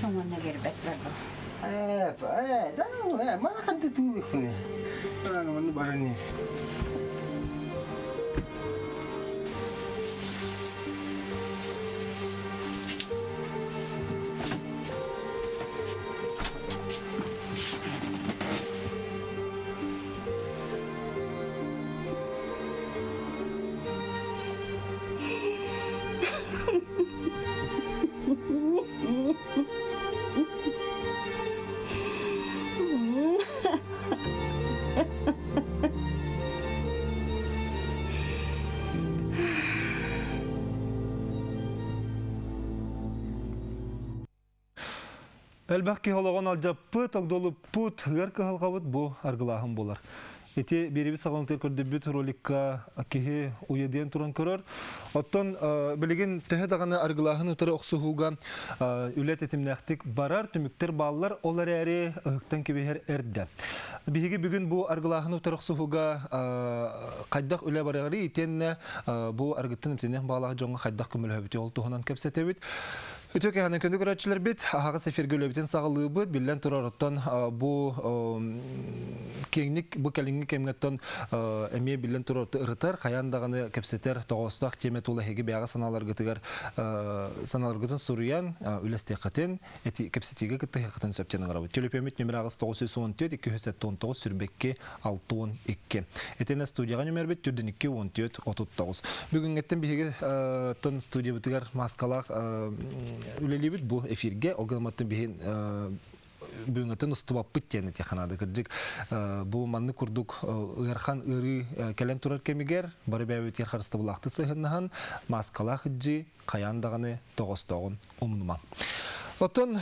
Тоҥонно биэрбэт барбын. Элбэх киһи олоҕун алдьаппыт, огдолуппут, ыар кыһалҕабыт бу аргылааһын буолар. Ити биэриби саҕаланыытыгар көрдөрбүт роликка киһи уйадыйан туран көрөр. Оттон билигин төһө даҕаны аргылааһын утары охсуһууга үлэ тэтимнээхтик барар, түмүктэр бааллар, ол эрээри ыһыктан кэбиһэр эрдэ. Биһиги бүгүн бу аргылааһын утары охсуһууга хайдах үлэ барарый итиэннэ бу аргыттан эмтэнэх баалаах дьоҥҥо хайдах көмөлөһөбүтүй ол туһунан кэпсэтэбит. Үтүө кэһэнэн күндү көрөөччүлэрбит, аһаҕас эфиргэ үлэбитин саҕалыыбыт. Биллэн турар, оттон бу киэҥник бу кэлиҥҥи кэмҥэ оттон эмиэ биллэн турар ырытар, хайаан даҕаны кэпсэтэр тоҕоостоох тиэмэ тула эһиги бэйэҕэ санааларгытыгар санааларгытын суруйан үлэстиэххитин, кэпсэтиигэ кыттыһыаххытын сөп диэн ыҥырабыт. Төлөпүөммүт нөмер аҕыс 914 279 сүрбэкки 62. Итинэ студияҕа нөмербит түрдүнүкки 14 39. Бүгүҥҥэттэн биһиги тон студиябытыгар маскалаах үлэлиибит бу эфиргэ. Ол гынан биһин бүгүҥҥэттэн устубаппыт диэн этиэххэ наада. Кырдьык бу маннык курдук ыарахан ыарыы кэлэн турар кэмигэр бары бэйэбитигэр харыстабылаахтык сыһыннаһан маскалаах иджи хайаан даҕаны тоҕостооҕун умнумаҥ. Оттон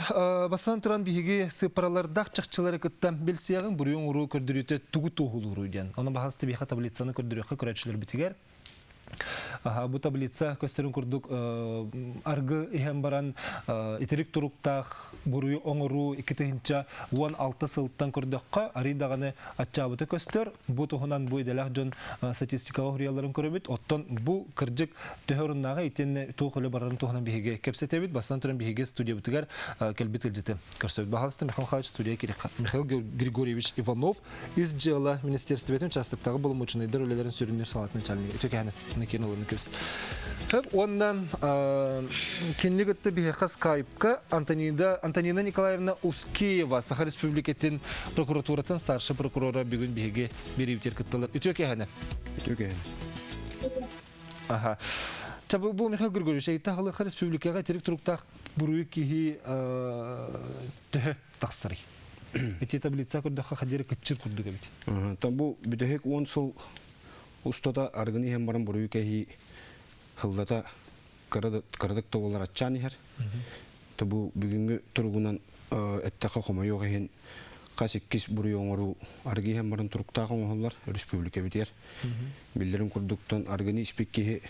бастан туран биһиги сыыппаралардаах чахчылары кытта билсиэҕиҥ буруйуҥ уруу көрдөрүүтэ тугу туоһулууруй диэн. Ону баһас тибиэхэ таблицаны көрдөрүөххэ көрөөччүлэрбитигэр. Бу таблица көстөрүн курдук аргы иһэн баран итирик туруктаах буруйу оҥоруу 2016 сылтан көрдөххө арый даҕаны аччаабыта көстөр. Бу туһунан бу идэлээх дьон статистикаҕа уһуруйалларын көрөбүт. Оттон бу кырдьык төһө оруннааҕы итиэннэ туох үлэ барарын туһунан биһиги кэпсэтэбит. Бастан туран биһиги студиябытыгар кэлбит ыалдьыты көрсөбүт. Баһалыста Михаил Михайлович студия Михаил Григорьевич Иванов ис дьыала министерствотын участоктааҕы боломуочунайдар үлэлэрин сүрүннүүр салаатын начальнига. Үтүө кэһэни Накин олорну кэбис. Уонна кинини кытта биһиэхэ скайпка Антонида Антонина Николаевна Ускеева Саха Республикатын прокуратуратын старшай прокурора бүгүн биһиги бириибитигэр кытталар. Үтүө кэһэни. Үтүө кэһэни. Аха. Ча бу Михаил Григорьевич, айта халыха республикаҕа итирик туруктаах буруйу киһи төһө тахсарый? Ити таблица көрдөххө хадири кыччыр курдук эбит. Та бу бүтэһик 10 сыл устата арыгыны иһэн баран буруйу кэһии хыллата кырадык да буолар аччаан иһэр. Та бу бүгүҥҥү туругунан эттэххэ хомойуох иһин хас иккис буруйу оҥоруу арыгы иһэн баран туруктаах оҥоһуллар республикабытыгар. Биллэрин курдуктан арыгыны испит киһи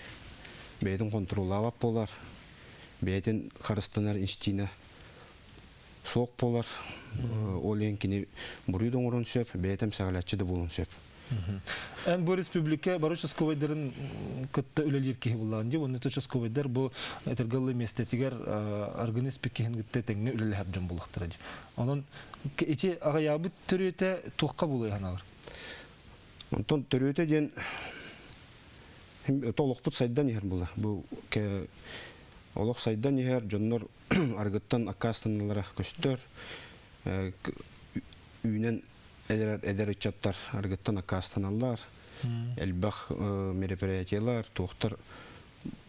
бэйэтин хонтуруоллаабат буолар, бэйэтин харыстанар инстинэ суох буолар. Ол иһин кини буруйу да оҥоруон сөп, бэйэтэ эмсэҕэлээччи да буолуон сөп. Эн бу республика бары участковайдарын кытта үлэлиир киһи буллаҕын дии. Уонна участковайдар бу этэргэ миэстэтигэр аргыны испит киһин кытта тэҥҥэ үлэлэһэр дьон буоллахтара дии. Онон ити аҕыйаабыт төрүөтэ туохха буолуой санаалар? Онтон төрүөтэ диэн олохпут сайдан иһэр була. Бу олох сайдан иһэр, дьоннор арыгыттан аккаастаналлара көстөр. Үүнэн эдэр, эдэр ыччаттар арыгыттан аккаастаналлар. Элбэх мероприятиелар, туохтар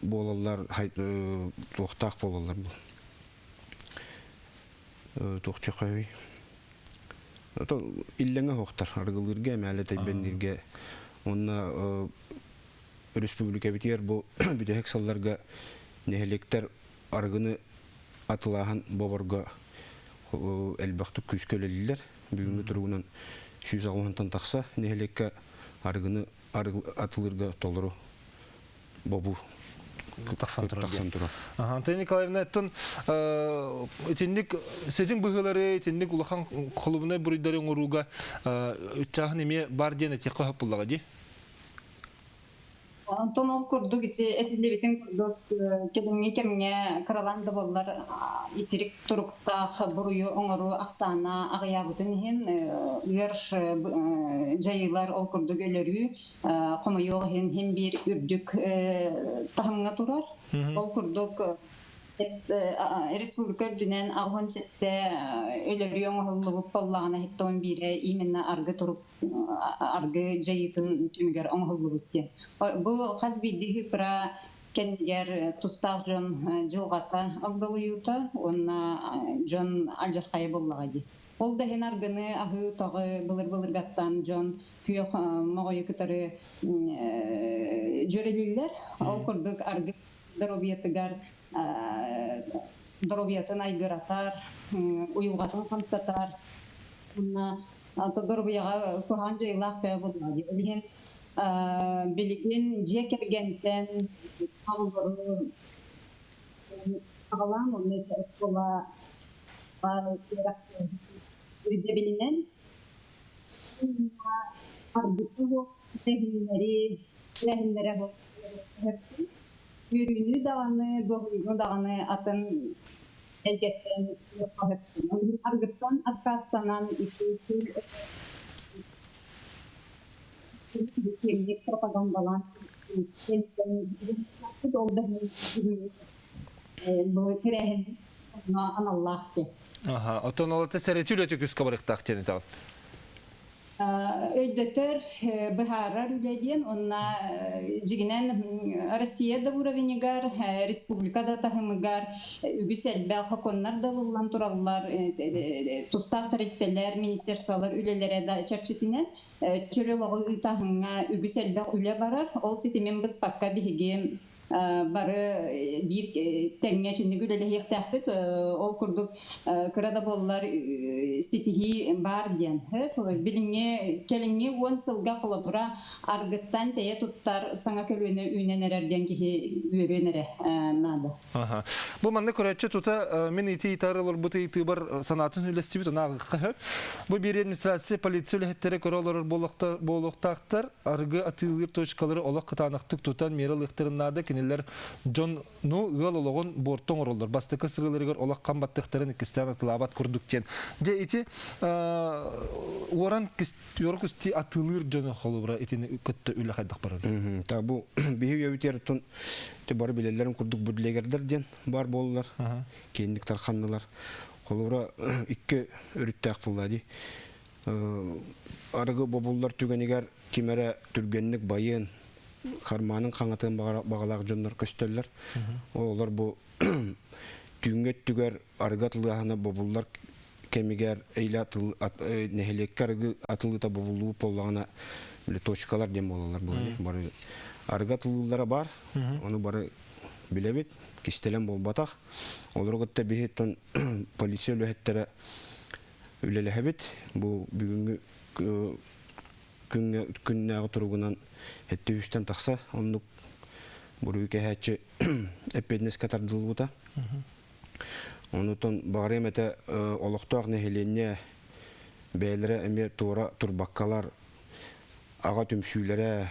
буолаллар, туохтаах буолаллар бу. Туох чөхөй. Иллэҥэ оһохтор арыгылыырга, эмээлэ тэйбэннииргэ уонна республикабытыгар бу бүтэһик сылларга нэһилиэктэр арыгыны атылааһын боборго элбэхтик күүскэ үлэлииллэр. Бүгүҥҥү туругунан 160-тан тахса нэһилиэккэ арыгыны атылыырга толору бобуу. тахсан турар. Тахсан турар. Антонина Николаевна, оттон итинник сидьиҥ быһыылары, итинник улахан холубунай буруйдары оҥорууга ыччааһын эмиэ бар диэн этиэххэ сөп буоллаҕа дии? Онтон ол курдук ити этиллибитин курдук кэлиҥҥи кэмҥэ кыралаан да буоллар итирик туруктаах буруйу оҥоруу ахсаана аҕыйаабытын иһин ыар дьайыылар ол курдук өлөрүү хомойуох иһин иһин биир үрдүк таһымҥа турар. Ол курдук республика үрдүнэн 87 өлөрүү оҥоһуллубут буоллаҕына иһиттон биирэ именно аргы турук аргы дьайыытын түмүгэр оҥоһуллубут диэн. Бу хас биирдии ыыппыра кэннигэр тустаах дьон дьылҕата огдолуйуута уонна дьон алдьархайа буоллаҕа дии. Ол да иһин аргыны аһыы тоҕы былыр-былыргаттан дьон күөх моҕойу кытары дьүөрэлииллэр. Ол курдук аргы доруобуйатыгар доруобуйатын айгыратар, уйулҕатын хамсатар. Уонна доруобуйаҕа куһаҕан дьайыылаах бэйэ буоллаҕа дии. Ол иһин билигин дьиэ кэргэнтэн оҕолору аҕалаан уонна оскуола ирдэбилинэн тэрээһиннэри үөрүүнү даҕаны, дуоһуйууну даҕаны атын эйгэттэн аргыттан аккаастанан киэҥник пропагандалаан ол да бу тэрээһин аналлаах диэн. Аха, оттон ол это сэрэтии үлэтэ күскэ барыктаах диэн этэҕин. Өйдөтөр, быһаарар үлэ диэн уонна дьиҥинэн Россия да уровеньыгар, республика да таһымыгар үгүс элбэх сокуоннар да ылыллан тураллар, тустаах тэрилтэлэр, министерстволар үлэлэрэ да чэрчитинэн чөл олоҕу ыытааһыҥҥа үгүс элбэх үлэ барар. Ол ситимин быспакка биһиги бары биир тэҥҥэ итинник үлэлэһиэхтээхпит. Ол курдук кыра да буоллар ситиһии баар диэн. Билиҥҥи кэлиҥҥи 10 сылга холобура аргыттан тэйэ туттар саҥа көлүөнэ үүнэн эрэр диэн киһи үөрүөн эрэ наада. Бу манна көрөөччү тута мин ити ыйытар олорбут ыйытыыбар санаатын үллэстибит онааҕыкка сөп. Бу биир администрация полиция үлэһиттэрэ көрө олорор буолуохтаахтар. Арыгы атыылыыр точкалары олох кытаанахтык тутан миэрэ ылыахтарын наада. Кинилэр дьон ну ыал олоҕун буорту оҥороллор. Бастакы сырыыларыгар олох хам баттыахтарын иккистээн атылаабат курдук диэн. Дьэ ити уоран кисти атыылыыр дьону холобура итини кытта үлэ хайдах барар? Та бу биһи үйэбитигэр оттон бары билэллэрин курдук бутлегердэр диэн бар буоллар. Киинник тарханнылар. Холобура икки өрүттээх буолла дии. Арыгы бобуллар түгэнигэр ким эрэ түргэнник байыан, хармаанын хаҥатыан баҕалаах дьоннор көстөллөр. Олор бу түүҥҥү өттүгэр арыгы атылыаһына бобуллар кэмигэр эйлэ нэһилиэккэ арыгы атылыыта бобуллуу буоллаҕына точкалар диэн буолаллар бары арыгы атылыыллара бар ону бары билэбит кистэлэҥ буолбатах олору кытта биһиттэн полиция үлэһиттэрэ үлэлэһэбит бу бүгүҥҥү күҥҥэ күннээҕи туругунан 700-тэн тахса оннук буруйу кэһээччи эппиэтинэскэ тардыллыбыта. Онутон баҕарыам этэ олохтоох нэһилиэнньэ бэйэлэрэ эмиэ туора турбаккалар аҕа түмсүүлэрэ,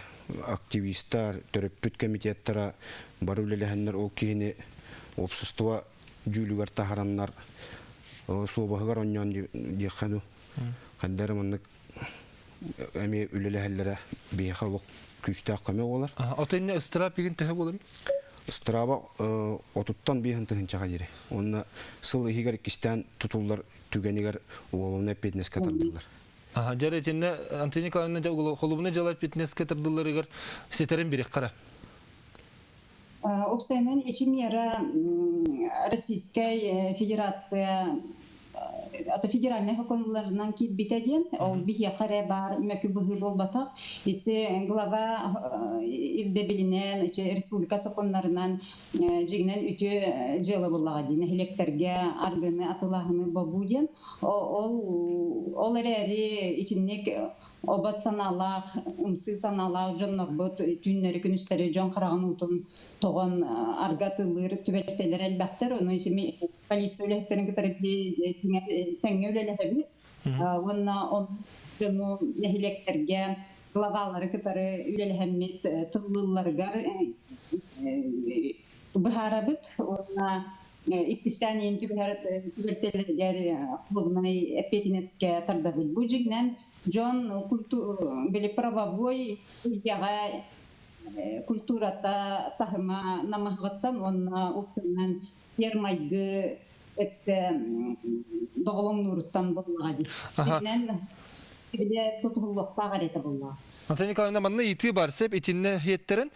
активистар, төрөппүт комитеттара бары үлэлэһэннэр ол киһини уопсастыба дьүүлүгэр таһараннар суобаһыгар онньоон диэххэ дуу. Хайда эрэ маннык эмиэ үлэлэһэллэрэ биһиэхэ олох күүстээх көмө буолар. Ото инне ыстыраап игин төһө буолар? Ыстырааба 35 тыһыынчаҕа диэри. Уонна сыл иһигэр иккистээн тутуллар түгэнигэр уголовнай эппиэтинэскэ тардыллар. Дьэ итиннэ Антонина Николаевна холубунай дьыала эппиэтинэскэ тардылларыгар ситэрин бириэххэ Уопсайынан ити мера Российскай Федерация ата федеральнай сокуоннарынан киирбитэ диэн ол биһиэхэ эрэ баар мөкү быһыы буолбатах ити глава ирдэбилинэн ити республика сокуоннарынан дьиҥинэн үтүө дьыала буоллаҕа дии нэһилиэктэргэ аргыны атылааһыны бобуу диэн ол ол эрээри итинник. Обот санаалаах, ымсыы санаалаах дьоннорбут түүннэри күнүстэри дьон хараҕын уутун тоҕон арга атыылыыр түбэлтэлэр элбэхтэр. Ону полиция үлэһиттэрин кытары тэҥҥэ үлэлэһэбит. Уонна дьону нэһилиэктэргэ главалары кытары үлэлэһэммит тыллыылларыгар быһаарабыт уонна иккистээн иин түбэһэр түбэлтэлэригэр холуобунай эппиэтинэскэ тардабыт. Бу дьиҥинэн дьон били правовой эйгэҕэ культурата таһыма намыһаҕыттан уонна уксанан сиэр-майгы өттө доҕолоҥнууруттан буоллаҕа дии. Итинэн бile тутуһуллуохтаах эрэ этэ буоллаҕа. Антон Николаевна, манна ыйытыы бар сөп итиннэ иһиэттэрин.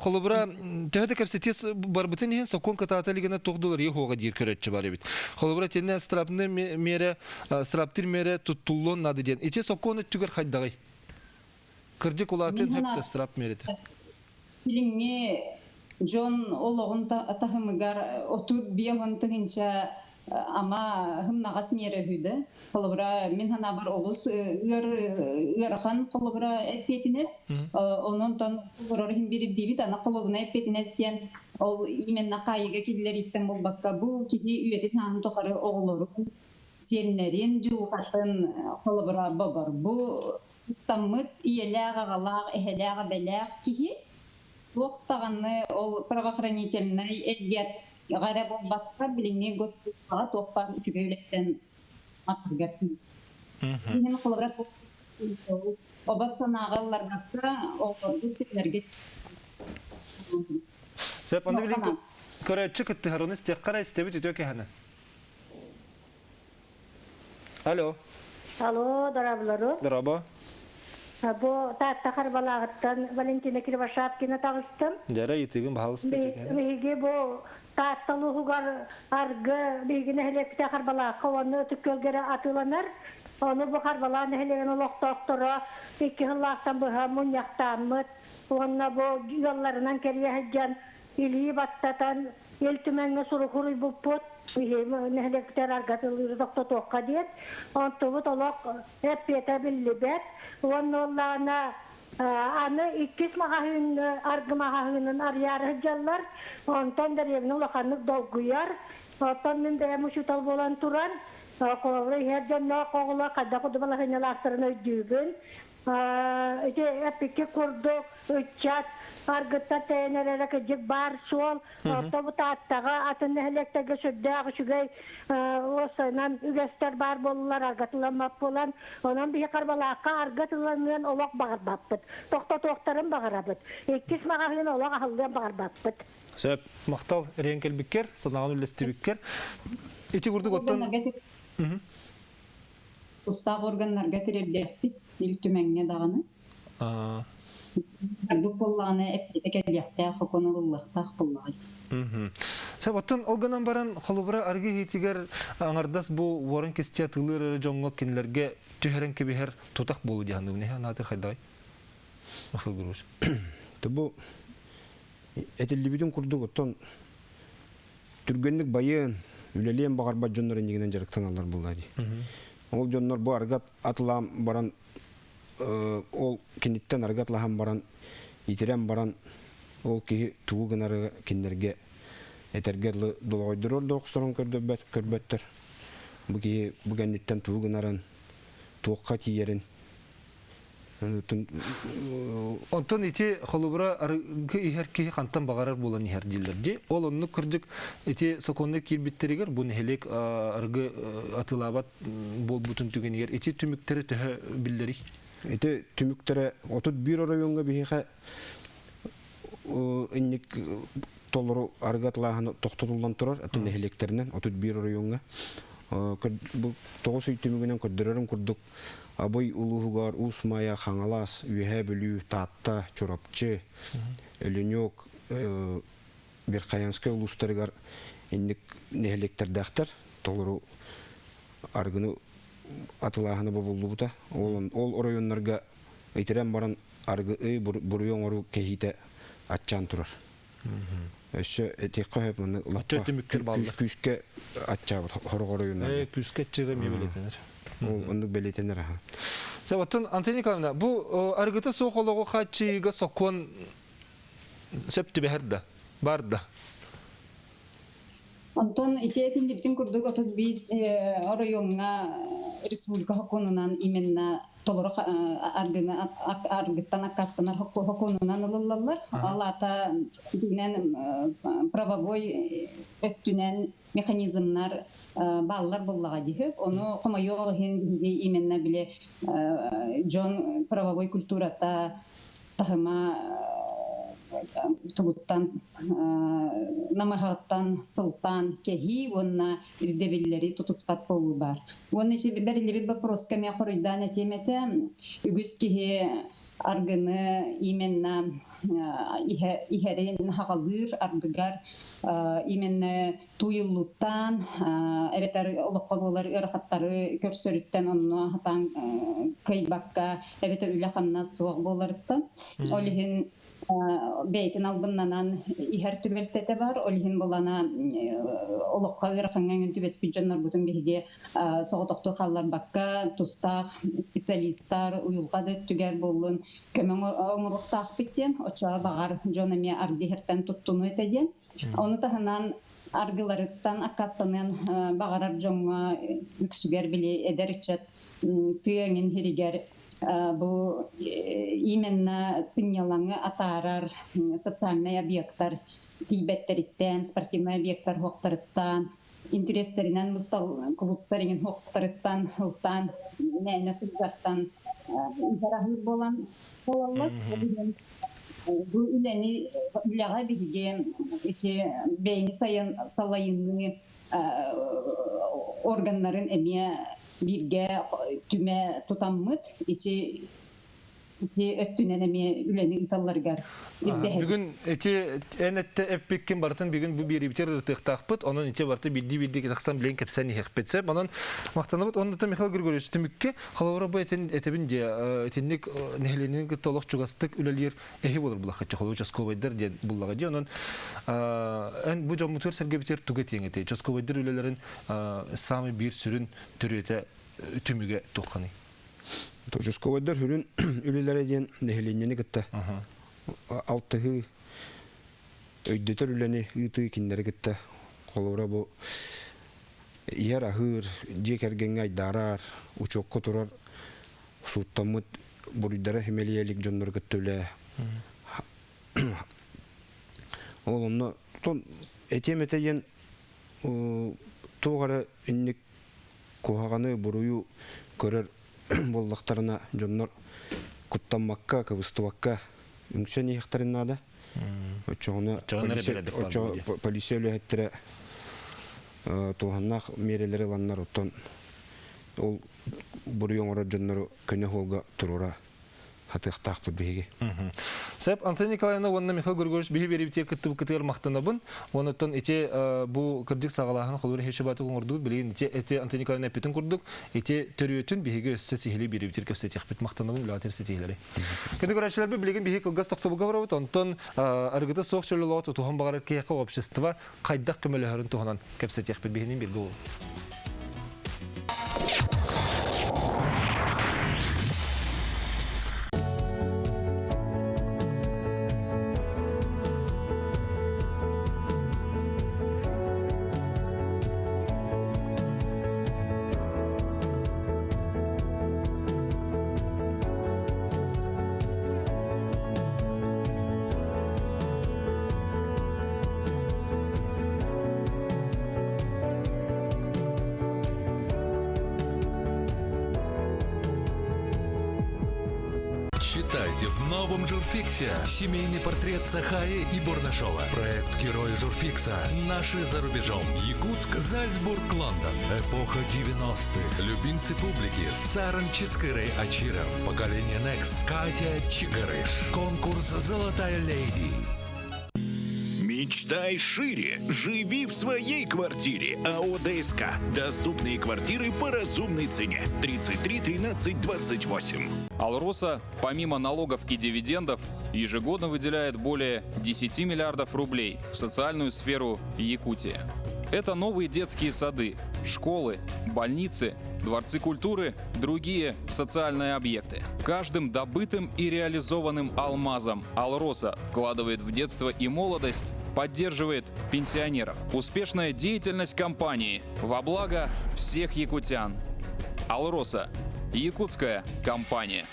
Холобура, төһө да кэпсэтии барбытын иһин сокуон кытаата илигинэ туох да уларыйыы суоҕа диир көрөөччү бар эбит. Холобура, итиннэ штрафный миэрэ, штрафтыыр миэрэ туттуллуон наада диэн. Ити сокуон өттүгэр хайдаҕый? Кырдьык улаатыан сөп да штраф миэрэтэ? Билиҥҥи дьон олоҕун таһымыгар 35 тыһыынча ама һымнаҕас миэрэ үһү да. Холобура, мин санаабар олус ыар ыарахан холобура эппиэтинэс. Онон олорор иһин биирдиибит ана холуобунай эппиэтинэс диэн ол именно хаайыыга киллэрииттэн буолбакка бу киһи үйэтин сааһын тухары оҕолорун, сиэннэрин дьылҕатын холобура бобор. Бу Куттаммыт ийэлээх-аҕалаах, эһэлээх-эбэлээх киһи туох даҕаны ол правоохранительнай эйгэҕэ эрэ буолбакка, билиҥҥи госслужбаҕа туох баар үчүгэй үлэттэн матарыгар тиийэр. Иһин холобура обот санааҕа ылларбакка, оҕолорбут сирдэргэ Сөп, онно билин көрөөччү кыттыһар, ону истиэххэ эрэ истэбит үтүө кэһэнэ. Алло. Алло, дороблору. Дорообо. Бу Таатта Харбалааҕыттан Валентина Кривошапкина таҕыстым. Дьэрэ ыйытыгын баһалыста Биһиги бу Таатта улууһугар аргы биһиги нэһилиэкпитэ Харбалаахха уонна Ытык Күөлгэ атыыланар. Ону бу Харбалаах нэһилиэгин олохтоохторо икки сыллаахтан быһа мунньахтааммыт уонна бу ыалларынан кэрийэ сылдьан илии баттатан Ил Түмэҥҥэ сурук суруйбуппут, нэһилиэктэр аргатылыыры тохтотуохха диэн. Онтубут олох эппиэтэ биллибэт. Уонна уоллаҕына аны иккис маҕаһыыны, аргы маҕаһыынын арыйаары сылдьаллар. Онтон дэриэбинэ улаханнык долгуйар. Оттон мин бэйэм учуутал буолан туран, холобура иһэр дьонноох оҕолор хайдах курдук балаһыанньалаахтарын өйдүүбүн. Ити эппикки курдук ыччат аргыттар тэйэн эрэрэ кырдьык баар суол. Орто бу Тааттаҕа атын нэһилиэктэргэ сүрдээх үчүгэй уопсайынан үгэстэр баар буоллулар, аргатыламмат буолан. Онон биһи Харбалаахха аргатыланыан олох баҕарбаппыт. Тохтотуохтарын баҕарабыт. Иккис маҕаһыын олох аһыллыан баҕарбаппыт. Сөп. Махтал эриэн кэлбиккэр, санааҕын үллэстибиккэр. Ити курдук оттон Тустаах органнарга тириэрдиэхпит, Ил Түмэҥҥэ даҕаны. Бу буоллаҕына эппиэтэ кэлиэхтээх, сокуон ылыллыахтаах буоллаҕа. Сөп, оттон ол гынан баран, холобура, аргы иһиитигэр аҥардас бу уоран кистиэ атыылыыр эрэ дьоҥҥо кинилэргэ түһэрэн кэбиһэр тутах буолу дии саныыбын. Эһэ анаатыр хайдаҕый? Михаил Гурвич. Бу этиллибитин курдук, оттон түргэнник байыан, үлэлиэн баҕарбат дьоннор иннигинэн дьарыктаналлар буолла дии. Ол дьоннор бу аргат атылаан баран, ол киниттэн аргат атлаһан баран, итирэн баран, ол киһи тугу гынары кинилэргэ этэргэ дылы долоҕойдорор да охсорон көрдөбөт, көрбөттөр. Бу киһи бу кэнниттэн тугу гынарын, туохха тиийэрин Онтон ити холобура арыгы иһэр киһи хантан баҕарар буолан иһэр дииллэр дии. Ол оннук кырдьык ити сокуоннар киирбиттэригэр бу нэһилиэк арыгы атыылаабат буолбутун түгэнигэр ити түмүктэрэ төһө биллэрий? Ити түмүктэрэ 31 оройуоҥҥа биһиэхэ инник толору арыгы атылааһын тохтотуллан турар атын нэһилиэктэринэн 31 оройуоҥҥа бу тоҕус ый түмүгүнэн көрдөрөрүн курдук Абый улууһугар Уус Майа, Хаҥалас, Үөһээ Бүлүү, Таатта, Чурапчы, Өлүнүк, Верхоянскай улуустарыгар инник нэһилиэктэрдээхтэр. Толору арыгыны атылааһына бобуллубута. Ол, ол оройуоннарга итирэн баран арыгы буруйу оҥоруу кэһиитэ аччаан турар. Өссө этиэххэ сөп манна лаппа күүскэ аччаабыт хорох оройуоннарга. Күүскэ аччыыра эмиэ бэлиэтэнэр. Ол оннук бэлиэтэнэр аха. Оттон Антонина Николаевна, бу арыгыта суох олоҕу хааччыйыыга сокуон сөп түбэһэр да, бар да? Онтон ити этиллибитин курдук 35 оройуоҥҥа республика сокуонунан именно толору аргыны аргыттан аккаастанар сокуонунан ылыллаллар. Ол аата итинэн правовой өттүнэн механизмнар бааллар буоллаҕа дии. Ону хомойуох иһин биһиги именно били дьон правовой культурата таһыма тугуттан намыһаҕыттан сылтаан кэһии уонна ирдэбиллэри тутуспат буолуу баар. Уонна ити бэриллибит вопроска эмиэ хоруйдаан этиэм этэ. Үгүс киһи аргыны именно иһэрин хаҕалыыр ардыгар именно тууйуллууттан эбэтэр олоххо буолар ыарахаттары көрсөрүттэн онно хатаан кыайбакка эбэтэр үлэ-хамнас суох буоларыттан ол иһин бэйэтин албыннанан иһэр түбэлтэтэ бар. Ол иһин булана олоххо ыарахаҥҥа үҥүн түбэспит дьоннорбутун биһиги соҕотохтуу хаалларбакка тустаах специалистар уйулҕа да өттүгэр буоллун көмө оҥоруохтаахпыт диэн, оччоҕо баҕар дьон эмиэ аргы иһэртэн туттунуо этэ диэн. Ону таһынан аргыларыттан аккаастаныан баҕарар дьоҥҥо үксүгэр били эдэр ыччат тыа эҥин иһигэр бу именно сынньалаҥы атаарар социальнай объектар тиийбэттэриттэн, спортивнай объектар суохтарыттан, интэриэстэринэн мустал кулууптар иҥин суохтарыттан ылтаан мээнэ сылдьартан иһэр буолан буолаллар. Бу үлэни үлэҕэ биһиги ити бэйэни сайын салайыныы органнарын эмиэ бииргэ түмэ тутаммыт ити ити өттүнэн эмиэ үлэни ыыталларыгар ирдэһэбит. Бүгүн ити эн этте эппиккин барытын бүгүн бу биэриибитигэр ырытыахтаахпыт. Онон ити барыта биирдии-биирдии тахсан билэн кэпсээн иһиэхпит сөп. Онон махтанабыт. Онно Михаил Григорьевич түмүккэ холобура бу этин этебин дии итинник нэһилиэнньэни кытта олох чугастык үлэлиир эһи болор булаххаччы холобур участковайдар диэн буллаҕа дии. Онон эн бу дьоммутугар сэргэбитигэр тугу этиэҥ этэй? Участковайдар үлэлэрин саамай биир сүрүн төрүөтэ түмүгэ туохханый? Участковайдар сүрүн үлэлэрэ диэн нэһилиэнньэни кытта алтыһыы, өйдөтөр үлэни ыытыы кинилэри кытта холобура бу иһэр-аһыыр, дьиэ кэргэҥҥэ айдаарар, учуокка турар сууттаммыт буруйдара симэлийэ илик дьоннору кытта үлэ. Ол онно этиэм этэ диэн туох эрэ инник куһаҕаны, буруйу көрөр буоллахтарына дьоннор куттаммакка, кыбыстыбакка үҥсэн иһиэхтэрин наада. Оччоҕуна полиция үлэһиттэрэ туһаннаах миэрэлэри ыланнар, оттон ол буруйу оҥорор дьоннору көнө суолга туруора хатыахтаахпыт биһиги. Сөп, Антонина Николаевна уонна Михаил Григорьевич биһи биэрибитигэр кыттыбыккытыгар махтанабын. Онуттан ити бу кырдьык саҕалааһын холуур хешебаты оҥордубут. Билигин ити эти Антонина Николаевна эппитин курдук, ити төрүөтүн биһиги өссө сиһилии биэрибитигэр кэпсэтиэхпит. Махтанабын үлэҕитигэр ситиһиилэри. Күндү көрөөччүлэрбит, билигин биһиги кылгас тохтобулга барабыт. Онтон арыгыта суох чөл олоҕу тутуһан баҕарар киһиэхэ общество хайдах көмөлөһөрүн туһунан кэпсэтиэхпит. Биһинин биргэ буолун. Читайте в новом Журфиксе «Семейный портрет Сахаи и Бурнашова». Проект «Герои Журфикса». Наши за рубежом. Якутск, Зальцбург, Лондон. Эпоха 90-х. Любимцы публики. Саран Чискырей Ачиров. Поколение Next. Катя Чигарыш. Конкурс «Золотая леди». Мечтай шире. Живи в своей квартире. АО ДСК. Доступные квартиры по разумной цене. 33 13 28. Алроса, помимо налогов и дивидендов, ежегодно выделяет более 10 миллиардов рублей в социальную сферу Якутии. Это новые детские сады, школы, больницы, дворцы культуры, другие социальные объекты. Каждым добытым и реализованным алмазом «Алроса» вкладывает в детство и молодость, поддерживает пенсионеров. Успешная деятельность компании во благо всех якутян. «Алроса» – якутская компания.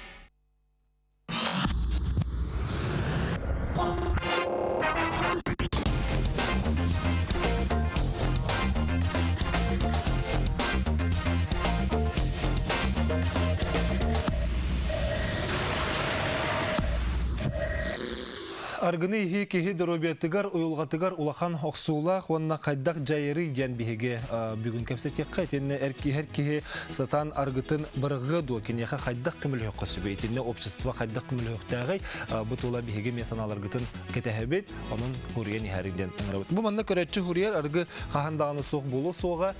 Аргыны иһи киһи доруобуйатыгар, уйулҕатыгар улахан охсуулаах уонна хайдах дьайарый диэн биһиги бүгүн кэпсэтиэххэ. Итиннэ эр киһи киһи сатаан аргытын бырыгыа дуо, киниэхэ хайдах көмөлөһүөххэ сөбүй, итиннэ общество хайдах көмөлөһүөхтээҕий, бу тула биһиги эмиэ санааларгытын кэтэһэбит, онон хуруйан иһэрик диэн ыҥырабыт. Бу манна көрөөччү хуруйар аргы хаһан даҕаны суох буолуо суоҕа,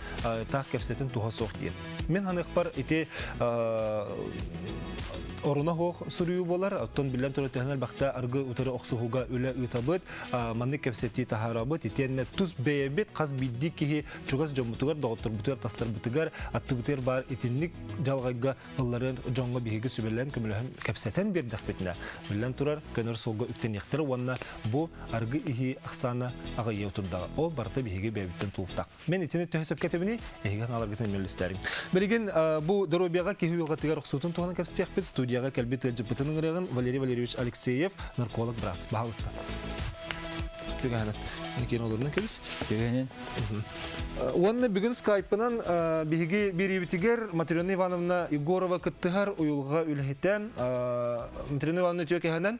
таах кэпсэтин туһа суох диэн. Мин ханыахпар ити оруна суох суруйуу буолар. Оттон биллэн турар төһөн элбэхтэ аргы утары охсуһууга үлэ ыытабыт, маннык кэпсэтии таһаарабыт. Итиэннэ тус бэйэбит хас биирдии киһи чугас дьоммутугар, доҕотторбутугар, тастарбытыгар, аттыбытыгар баар итинник дьалҕайга ылларыан дьоҥҥо биһиги сүбэлээн, көмөлөһөн кэпсэтэн биэрдэхпитинэ, биллэн турар, көнөр суолга үктэниэхтэрэ уонна бу аргы иһии ахсаана аҕыйыы турдаҕа. Ол барыта биһиги бэйэбиттэн тулуктаах. Мен итини төһө сөпкө этэбиний? Эһиги аналаргытын мэллистерим. Билигин бу доруобуйаҕа киһи уйулҕатыгар охсуутун туһунан кэпсэтиэхпит. Студияҕа кэлбит ыалдьыппытын ыҥырыаҕын Валерий Валерьевич Алексеев, нарколог быраас. Баһалыста. Түгэһэнэн. Никиэн олорунан кэбис. Түгэһэнэн. Уонна бүгүн скайпынан биһиги бириибитигэр Матрена Ивановна Егорова кыттыһар уйулҕа үлэһитэ. Матрена Ивановна үтүө кэһэнэн.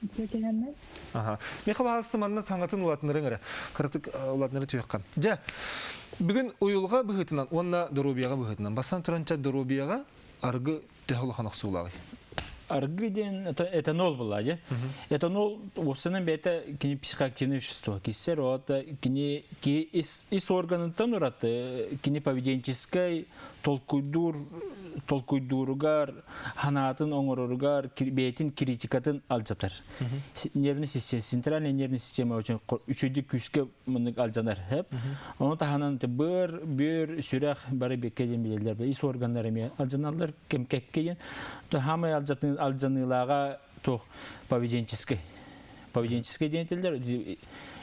Үтүө Аха. Миэхэ баҕаласта манна таҥатын улаатыннарыҥ эрэ. Кыратык улаатыннары түһүөххэ. Дьэ, бүгүн уйулҕа быһыытынан уонна доруобуйаҕа быһыытынан бастан туран чэ доруобуйаҕа аргы төһө улахан охсуулааҕый? Аргы диэн этанол была, дьэ. Этанол уопсанан бэйэтэ кини психоактивное вещество. Киссер ота кини ки ис, ис органыттан ураты кини поведенческай толкуйдуур толкуйдууругар, ханаатын оҥороругар, бэйэтин критикатын алдьатар. Нервный система, центральная нервная система очень үчүгэй күүскэ муннук алдьанар. Ону таһынан быр, бүөр, сүрэх бары бекке диэн билэллэр. Ис органнар эмиэ алдьаналлар кэм кэкке диэн. Хамай алдьаныылааҕа туох поведенческий. Поведенческий диэн этэллэр.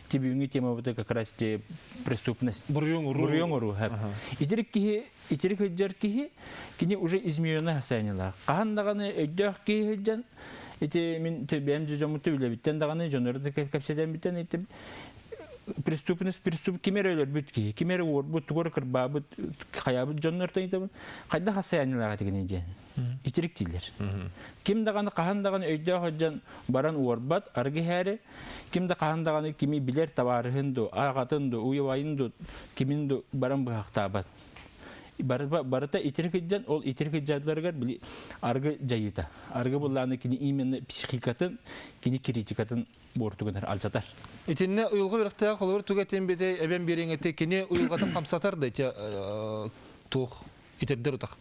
Ити бүгүҥҥү темабыта как раз те преступность. Буруйун уруу. Буруйун уруу. Итирик киһи итирик сылдьар киһи кини уже измененный хасаянилаах. Хаһан даҕаны өйдөөх киһи сылдьан ити мин бэйэм дьоммуту үлэбиттэн даҕаны дьоннору да кэпсэтэммиттэн ити преступность преступ ким эрэ өлөрбүт киһи ким эрэ уорбут тугу эрэ кырбаабыт хайаабыт дьоннортон ыйтабын хайдах хасаянилаах этигиний диэн итирик дииллэр. Ким даҕаны хаһан даҕаны өйдөөх сылдьан баран уорбат арыгы иһээри ким да хаһан даҕаны кими билэр табаарыһын ду аҕатын ду уйубайын ду кимин ду баран быһахтаабат барыта итирик сылдьан ол итирик сылдьалларыгар били арыгы дьайыыта арыгы буллааны кини именно психикатын кини критикатын буортугунар алдьатар Итиннэ уйулҕа үөрэхтээх холобур туга этиэн битэй эбэн биэриэҥ этэ кини уйулҕатын хамсатар да ити туох итирдэр утах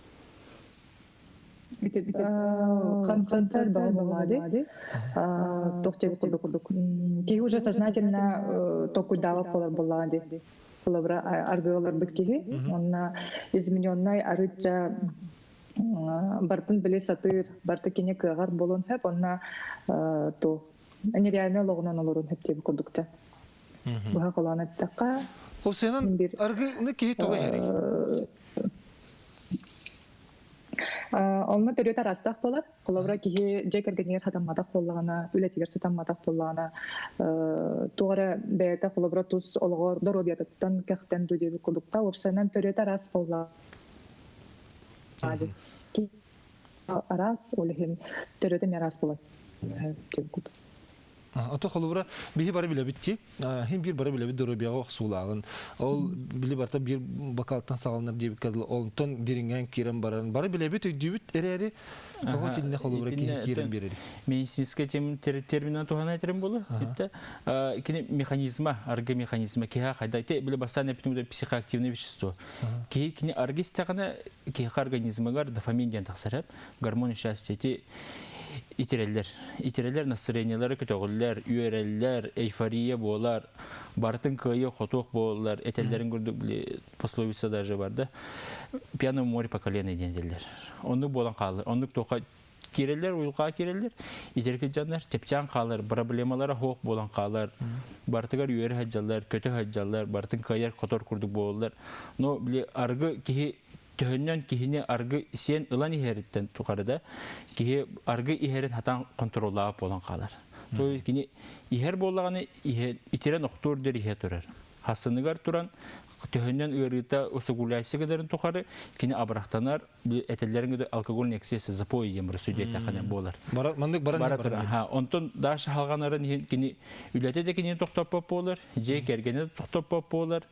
Хамсатар баҕа туох диэбит курдук киһи уже сознательно толкуйдаабат буолар буоллаҕа дии холобура аргыаларбыт киһи уонна измененный арыычча бартын биле сатыыр барта кини кыаҕар буолуон сөп онно туох нереально олоҕунан олоруон сөп диэбит курдукта быһа холоон эттэххэ Хосенан аргыны киһи тоҕо иһэрий? Онно төрүөт араастаах буолар. Холобура, киһи дьиэ кэргэнигэр сатамматах буоллаҕына, үлэтигэр сатамматах буоллаҕына, туох эрэ бэйэтэ холобура тус олоҕор доруобуйатыттан кэхтэн дуу диэбит курдукта. Уопсайынан төрүөт араас буоллаҕа. Араас, ол иһин төрүөтэ эмиэ араас буолар. Ото холобура биһи бары билэбит ки, хин биир бары билэбит доруобуйаҕа охсуулааҕын. Ол били барта биир бокалтан саҕаланар диэбиккэ дылы, онтон дириҥээн киирэн баран бары билэбит, өйдүүбүт эрээри тоҕо итиннэ холобура киһи киирэн биэрэр. Медицинскэй терминэн туһана этерим буолу. Итте кини механизма, аргы механизма киһи хайда те били бастаан эпитим психоактивное вещество. Киһи кини аргы истэҕинэ киһи организмыгар дофамин диэн тахсар, гормон счастья. Ити Итирэллэр. Итирэллэр настроениелары көтөҕүллэр, үөрэллэр, эйфория буолар, барытын кыайы хотуох буолаллар, этэллэрин курдук били пословица даже бар да. Пьяное море по колено диэн этэллэр. Оннук буолан хаалар. Оннук туохха киирэллэр, уйулҕаҕа киирэллэр, итирик дьоннор чэпчээн хаалар, проблемалара суох буолан хаалар, барытыгар үөрэ сылдьаллар, көтө сылдьаллар, барытын кыайар хотор курдук буолаллар. Но били аргы киһи төһөннөн киһини аргы сиэн ылан иһэриттэн тухары да киһи аргы иһэрин хатан контроллаабат буолан хаалар. То есть кини иһэр буоллаҕына итирэн охтуур дэр иһэ турар. Хассыныгар туран төһөннөн ыарыыта усугуляйсы гынарын тухары кини абырахтанар, этэллэрин алкогольный эксцесс запой диэн бары судьуйдаххына буолар. Маннык баран бара турар. Онтон даша халҕанарын иһин кини үлэтэ да кинини тохтоппот буолар, дьиэ кэргэнэ да тохтоппот буолар,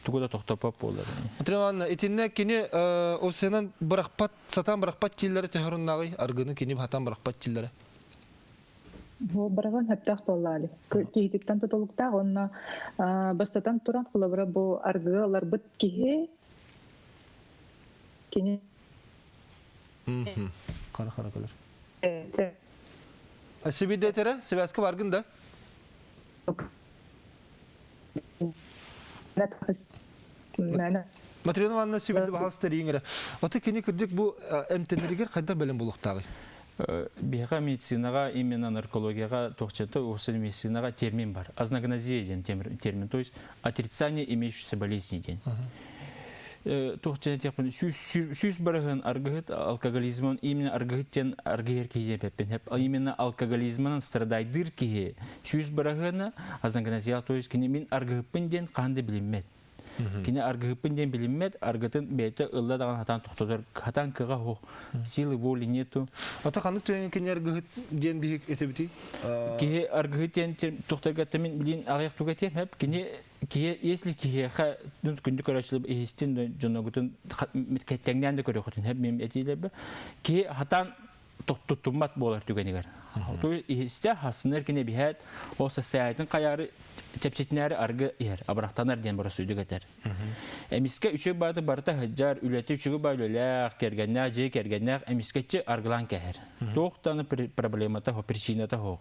тугу да тохтоппот буолар. Ивановна, итиннэ кини осенан бырахпат, сатаан бырахпат тиллэри төһөрүннаҕый, аргыны кини хатан бырахпат тиллэри. Бу барабан сөптөөх буоллаали. Киһититтэн тутулуктаах уонна бастатан туран холобура бу аргы ыларбыт киһи кини Қара қара көлөр. Сибидетере, связка баргын да? Матрена Ивановна сибилди баһаас тэрииҥ Ота кини кырдьык бу эмтэнэригэр хайдах бэлэм булуохтааҕый? Биһиэхэ медицинаҕа именно наркологияҕа туохчата медицинаҕа термин бар. Азногнозия диэн термин, то есть отрицание имеющейся болезни диэн. Туох диэн сүүс барыһын аргыһыт алкоголизмын именно аргыһыт диэн аргыһыр киһи диэн эппин именно алкоголизмынан страдайдыыр киһи сүүс барыһына азногнозия, то есть кини мин аргыһыппын диэн хаһан да билиммэт. Кини аргыһыппын диэн билиммэт, аргытын бэйэтэ ылла даҕаны хатаан тохтотор, хатаан кыаҕа суох, силы воли нету. Ата ханнык түгэн кини аргыһыт диэн биһик этебитий? Киһи аргыһыт диэн тохторго мин билин аҕыйах туга этиэм хэп кини киһи если киһиэхэ күндү көрөөччүлэр иһистин дьоногутун тэҥнээн да көрүөхүтүн хэп мин этиилэрбэ киһи хатаан туттуммат буолар түгэнигэр. То иһистэ хасынар кини биһээт ол состоятын хайаары чэпчэтинээри аргы иһэр, абырахтанар диэн боросуйдук этэр. Эмискэ үчүгэй бааты барыта сылдьар, үлэтэ үчүгэй баа үлэлээх, кэргэннээх, дьиэ кэргэннээх эмискэччи аргылаан кэһэр. Туох даҕаны проблемата хо, причината хо.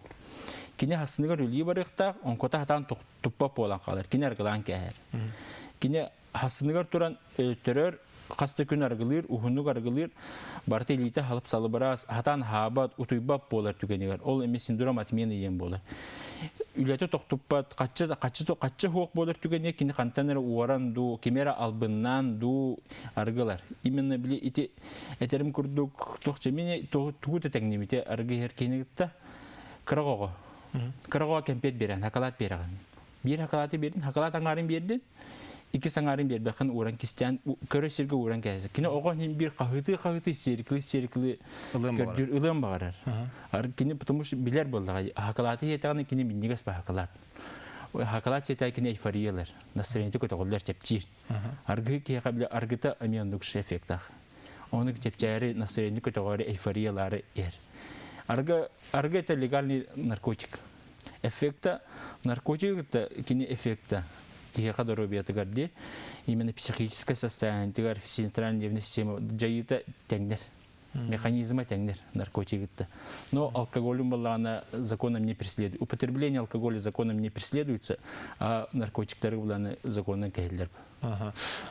Кини хасыныгар үлии барыахтаах, онкота хатаан туппат буолан хаалар, кини аргылаан кэһэр. Кини хасыныгар туран өлтөрөр, хас да күн аргылыыр, уһуннук аргылыыр, барыта илиитэ халып салыбыраас, хатаан хаабат, утуйбат буолар түгэнигэр. Ол эмиэ синдром отмены диэн буолар. Үлэтэ тохтуппат, хаччы, хаччы, хаччы суох буолар түгэнигэр кини хантан эрэ уоран дуу, кими эрэ албыннаан дуу аргылар. Именно били ити этерим курдук туох чэмини тугу да тэҥнибите аргы иһэр киһини кытта кыра оҕо. Кыра оҕо кэмпиэт биэрэн, хакалаат биэрэҕин. Биир хакалааты биэрдин, хакалаат аҥаарын биэрдин, икки саҥаарын биэрбэххин ууран кистээн көрө сиргэ ууран кээсэ. Кини оҕо иһин биир хаһыытыы-хаһыытыы сиэрикли-сиэрикли көрдүүр ылыан баҕарар. Кини потому что билэр буоллаҕа хакалааты иһиэтэҕинэ кини минньигэс ба хакалаат. Хакалаат сиэтэ кини эйфория ылар, настроениета көтөҕүллэр, чэпчиир. Аргы киһиэхэ бile аргыта эмиэ оннук эффектаах. Ону чэпчээри, настроение көтөҕөөрү эйфориялаары иһэр. Аргы, аргы это легальный наркотик. Эффекта наркотик это кини эффекта киһиэхэ доруобуйатыгар дии именно психическое состояниетыгар центральная нервная система дьайыыта тэҥнэр механизма тэҥнэр наркотигытта. Но алкоголем была законом не преследует. Употребление алкоголя законом не преследуется, а наркотиктары буланы законынан кэһиллэр.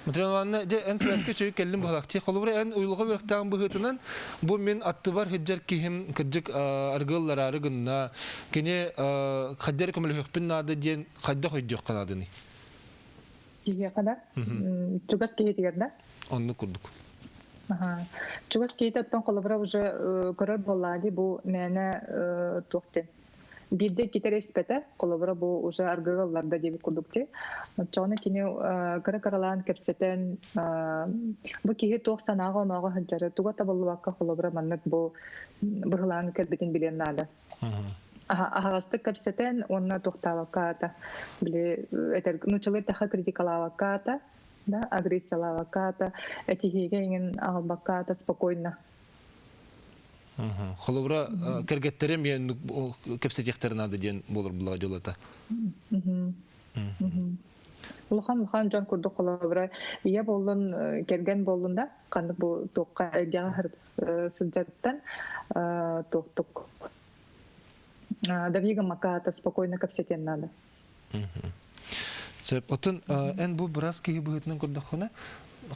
Матрена Ивановна, дьэ эн связка чөйүк кэллим быһалахти. Холобура эн уйулҕа үөрэхтээҕин быһыытынан бу мин аттыбар сылдьар киһим кырдьык аргыаллараары гынна. Кини хайдах көмөлөһүөхпүн наада диэн хайдах өйдүөххэ нааданый? Киһиэхэ да? Чугас киһитигэр да? Оннук курдук. Чугас киһитэ оттон холобура уже көрөр буоллаа дии бу мээнэ туох диэн биирдэ иккитэ эрэ испэтэ, холобура бу уже аргыга ылларда диэбит курдук дии. Оччоҕуна кини кыра-кыралаан кэпсэтэн бу киһи туох санааҕа-онооҕо сылдьара, туга табыллыбакка холобура маннык бу быһылаан кэлбитин билиэн наада. Аһаҕастык кэпсэтэн уонна туохтаабакка аата, били этэр нууччалыы эттэххэ критикалаабакка аата, да, агрессиялаабакка аата, этиһиигэ иҥин аҕалбакка аата спокойно. Холобура, кэргэттэри эмиэ кэпсэтиэхтэрин наада диэн буолар булаҕа дьолото. Улахан улахан дьон курдук холобура ийэ буоллун, кэргэн буоллун да, ханнык бу туохха эйгэҕэ сылдьарыттан туохтук давига макаата спокойно кэпсэтиэн наада. Сөп. Оттон эн бу бырас киһи быһыытынан көрдөххүнэ,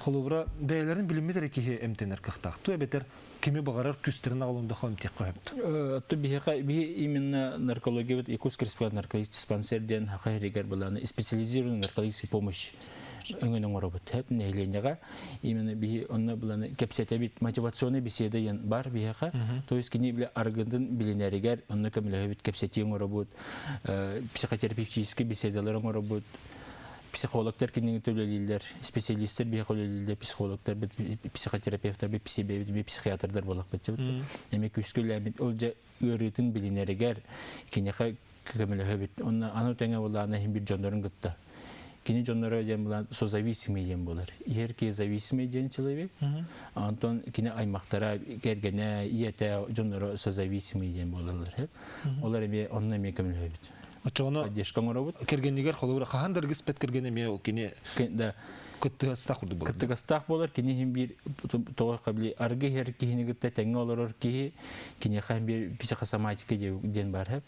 холобура бэйэлэрин билиммит эрэ киһи эмтэнэр кыахтаах. Ту эбэтэр кими баҕарар күстэрин аҕалындахха эмтиэххэ сөп. То биһиэхэ биһи именно наркология Якутский республика наркологический диспансер диэн хаха иһигэр былааны специализированная наркологическая помощь өҥөн оҥоробут. Хэп нэһилиэнньэҕэ именно биһи онно былааны кэпсэтэбит мотивационный беседа диэн бар биһиэхэ. То есть кини биле аргындын билинэригэр онно көмөлөһөбүт кэпсэтии оҥоробут, психотерапевтический беседалар оҥоробут, психологтар кинини төлөлүүллэр, специалисттэр биһиэхэ үлэлииллэр, психологтар, психотерапевтар, психбэбит, психиатрдар буолахпыт. Эми күүскэ үлээмит ол дьэ ыарыытын билинэригэр киниэхэ көмөлөһөбүт. Онно аны тэҥэ булаана иһин бир дьоннорун кытта. Кини дьонноро диэн булан созависимый диэн буолар. Иһэр киһи зависимый диэн человек. Онтон кини аймактара, кэргэнэ, ийэтэ дьонноро созависимый диэн буолаллар. Олар эмиэ онно эмиэ көмөлөһөбүт. Оччоҕуна поддержка оҥоробут. Кэргэнигэр холобура хаһан да аргыспэт кэргэн эмиэ ол кини да кыттыгастаах курдук буолар. Кыттыгастаах буолар кини иһин биир тоҕо қабили аргы иһэр киһини кытта тэҥҥэ олорор киһи киниэхэ биир психосоматика диэн бар хэп.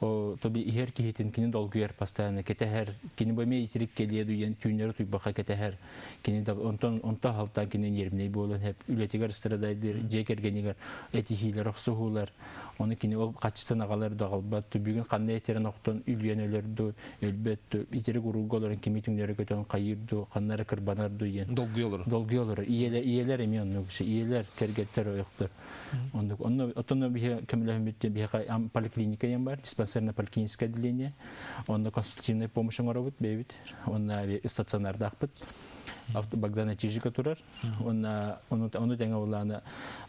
О тоби иһэр киһитин кини долгуйар постоянно кэтэһэр кини бу эмиэ итирик кэлиэ дуйан түүннэри туйбаха кэтэһэр кини да онтон онто халтаан кини нервнэй буолан хэп үлэтигэр страдайдыр дьиэ кэргэнигэр этиһиилэр охсуһуулар Оны кини ол хаччытын аҕалар да аҕалбат, бүгүн ханна этерин охтон үлүйэн өлөр ду, өлбөт ду, итирик уруулга олорон кими түҥнөрө көтөн хайыыр ду, ханна эрэ кырбанар ду диэн. Долгуйа олорор. Долгуйа олорор. Ийэлэр, ийэлэр эмиэ оннук. Ийэлэр, кэргэттэр, ойохтор. Оннук. Онно оттон биһи көмөлөһүммүт биһиэхэ поликлиника диэн бар, диспансерное поликлиническое отделение. Онно консультативная помощь оҥоробут бэйэбит. Онно стационардаахпыт. Богдана Чижика турар. Уонна ону ону тэҥэ булааны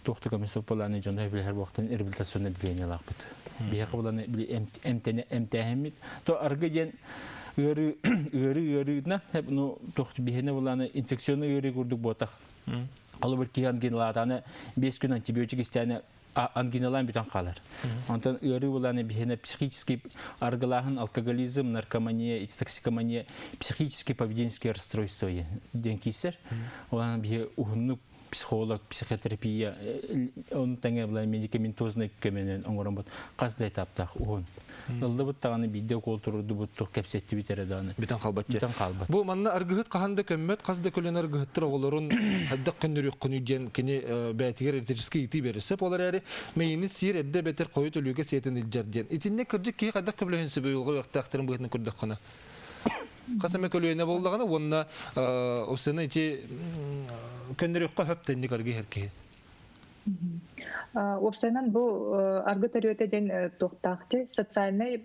туох да көмө суох булааны дьону билэр буохтан реабилитационное отделениелаахпыт. Биһиэхэ буланы били эмтэнэ эмтээһиммит. То аргы диэн ыарыы ыарыы ыарыытына ну туох биһиэнэ булааны инфекционный ыарыы курдук буотах. Холобур киһи ангиналаатааны 5 күн антибиотик истээнэ ангиналаан бүтэн хаалар. Онтон ыарыы булааны биһиэнэ психический аргылааһын, алкоголизм, наркомания, токсикомания, психический поведенческое расстройство диэн киирсэр. Ол биһи уһуннук психолог, психотерапия, оны тэҥэ була медикаментозный көмөнөн оҥороммут хас да этаптаах уһун. Ыллыбыт даҕаны биирдэ укол турурдубут туох кэпсэттибит эрэ даҕаны. Бүтэн хаалбат. Бүтэн хаалбат. Бу манна аргыһыт хаһан да көммөт, хас да көлүөнэ аргыһыттар оҕолорун хайдах көннөрүөххүнүй диэн кини бэйэтигэр электрическэй ыйытыы биэрэр. Сөп ол эрээри мэйини сиир эрдэ эбэтэр хойут өлүүгэ сиэтин илдьэр диэн. Итиннэ кырдьык киһи хайдах көмөлөһүн сөбүй уйулҕа үөрэхтээхтэрин быһыытынан көрдөххүнэ? Хас эмэ көлүөнэ буоллаҕына уонна осена ити көннөрүөххэ хөп тэнник аргы иһэр киһи. Уопсайынан бу аргы төрүөтэ диэн туохтаах ти социальнай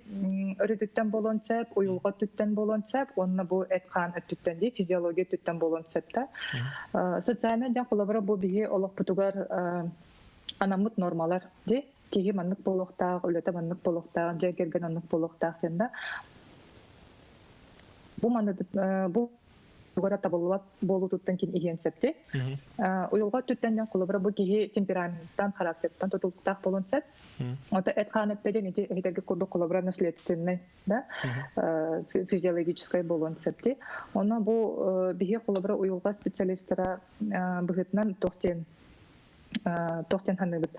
өрүтүттэн буолуон сөп, уйулҕа өттүттэн буолуон сөп, уонна бу эт-хаан өттүттэн дии, физиология өттүттэн буолуон сөп да. Социальнай диэн холобура бу биһи олохпутугар анаммыт нормалар дии. Киһи маннык буолуохтаах, үлэтэ маннык буолуохтаах, дьиэ кэргэн оннук буолуохтаах диэн да. Бу маны бу тугара табыллыбат буолуутуттан кин иһиэн сөптүй. Уйулҕа өттүттэн диэн холобура бу киһи темпераментыттан, характерыттан тутулуктаах буолуон сөп. Ото эт-хаан өттө диэн ити эһитэргэ курдук холобура наследственный, да, физиологическай буолуон сөптүй. Онно бу биһи холобура уйулҕа специалистара быһыытынан туох диэн туох диэн саныыбыт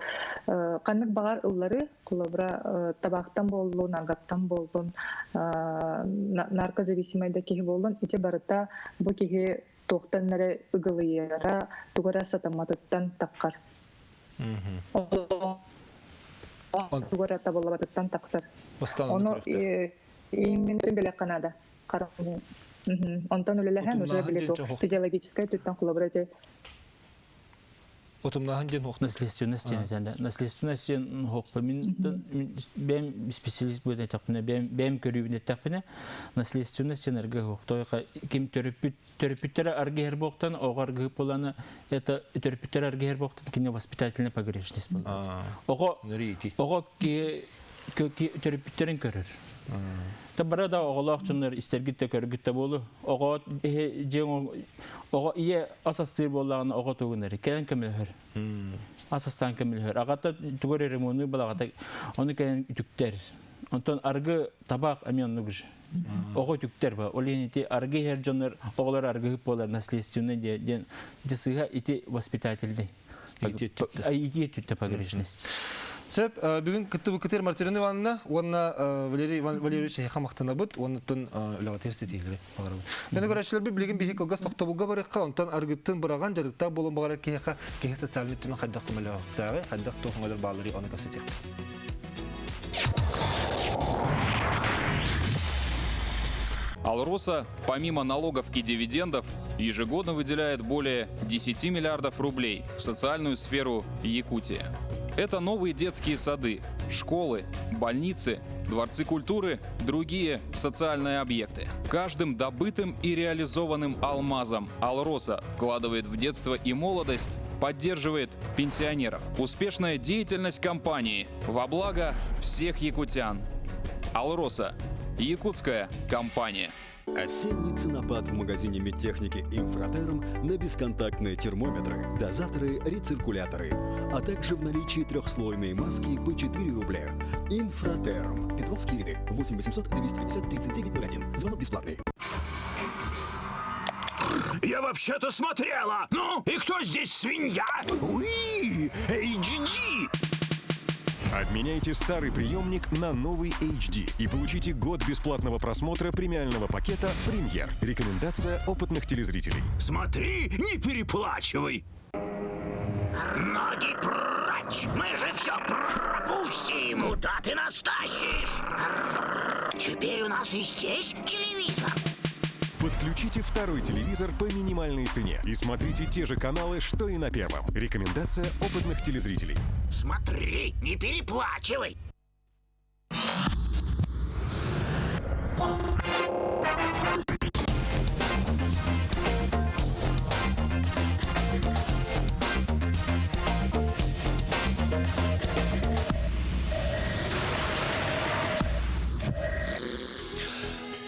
ханнык баҕар ыллары холобура табаахтан буоллун аргаттан буоллун наркозависимай да киһи буоллун ити барыта бу киһи туохтан эрэ ыгылыйара тугу эрэ сатамматыттан таххар тугу эрэ табыллыбатыттан тахсар ону именно билэххэ наада онтон үлэлэһэн уже били физиологическай өттүттэн холобура ити Утумнаһын диэн хуох. Наследственность диэн этэн да. Наследственность диэн хуохпа мин бэйэм специалист буолан эттэхпинэ, бэйэм көрүүбүн эттэхпинэ, наследственность диэн аргы хуох. Тойка ким төрөппүт төрөппүттэрэ аргыһар буохтан, оҕо аргыһып буолана, это төрөппүттэрэ аргыһар буохтан кини воспитательная погрешность буолар. Оҕо оҕо төрөппүттэрин көрөр. Та бара да оҕолоох дьоннор истэргит да көргүт да буолу. Оҕо дьиэ оҕо ийэ ас астыыр буоллаҕына оҕо тугун эрэ кэлэн көмөлөһөр. Ас астаан көмөлөһөр. Аҕата тугу эрэ ремонту балаҕата ону кэлэн үтүктэр. Онтон аргы табаах эмиэ оннук же. Оҕо үтүктэр ба. Ол иһин ити аргы иһэр дьоннор оҕолор аргыһыт буолар наследственный диэн ити сыыһа ити воспитательный. Ити өттүттэ погрешность. Сөп, бүгүн кыттыбыккытыгар Мартина Ивановна уонна Валерий Иван Валерьевич эһиэхэ махтанабыт уонна үлэҕитигэр ситиһиилэри баҕарабыт. Мені көрөөччүлэрбит билигин биһи кылгас тохтобулга барыахха, онтон аргыттын быраҕан дьарыктаах буолуон баҕарар киһиэхэ киһи социальный өттүнэн хайдах көмөлөөхтөөҕүй, хайдах туох өҥөлөр баалларый ону кэпсэтиэхпит. Алроса, помимо налогов и дивидендов, ежегодно выделяет более 10 миллиардов рублей в социальную сферу Якутии. Это новые детские сады, школы, больницы, дворцы культуры, другие социальные объекты. Каждым добытым и реализованным алмазом Алроса вкладывает в детство и молодость, поддерживает пенсионеров. Успешная деятельность компании во благо всех якутян. Алроса – якутская компания. Осенний ценопад в магазине медтехники «Инфратерм» на бесконтактные термометры, дозаторы, рециркуляторы, а также в наличии трехслойные маски по 4 рубля. «Инфратерм». Петровские ряды. 8 800 250 39 01. Звонок бесплатный. Я вообще-то смотрела. Ну, и кто здесь свинья? Уи, HD. Обменяйте старый приемник на новый HD и получите год бесплатного просмотра премиального пакета «Премьер». Рекомендация опытных телезрителей. Смотри, не переплачивай. Ноги прочь! Мы же все пропустим! Куда ты нас тащишь? Теперь у нас и здесь телевизор. Подключите второй телевизор по минимальной цене и смотрите те же каналы, что и на первом. Рекомендация опытных телезрителей. Смотри, не переплачивай.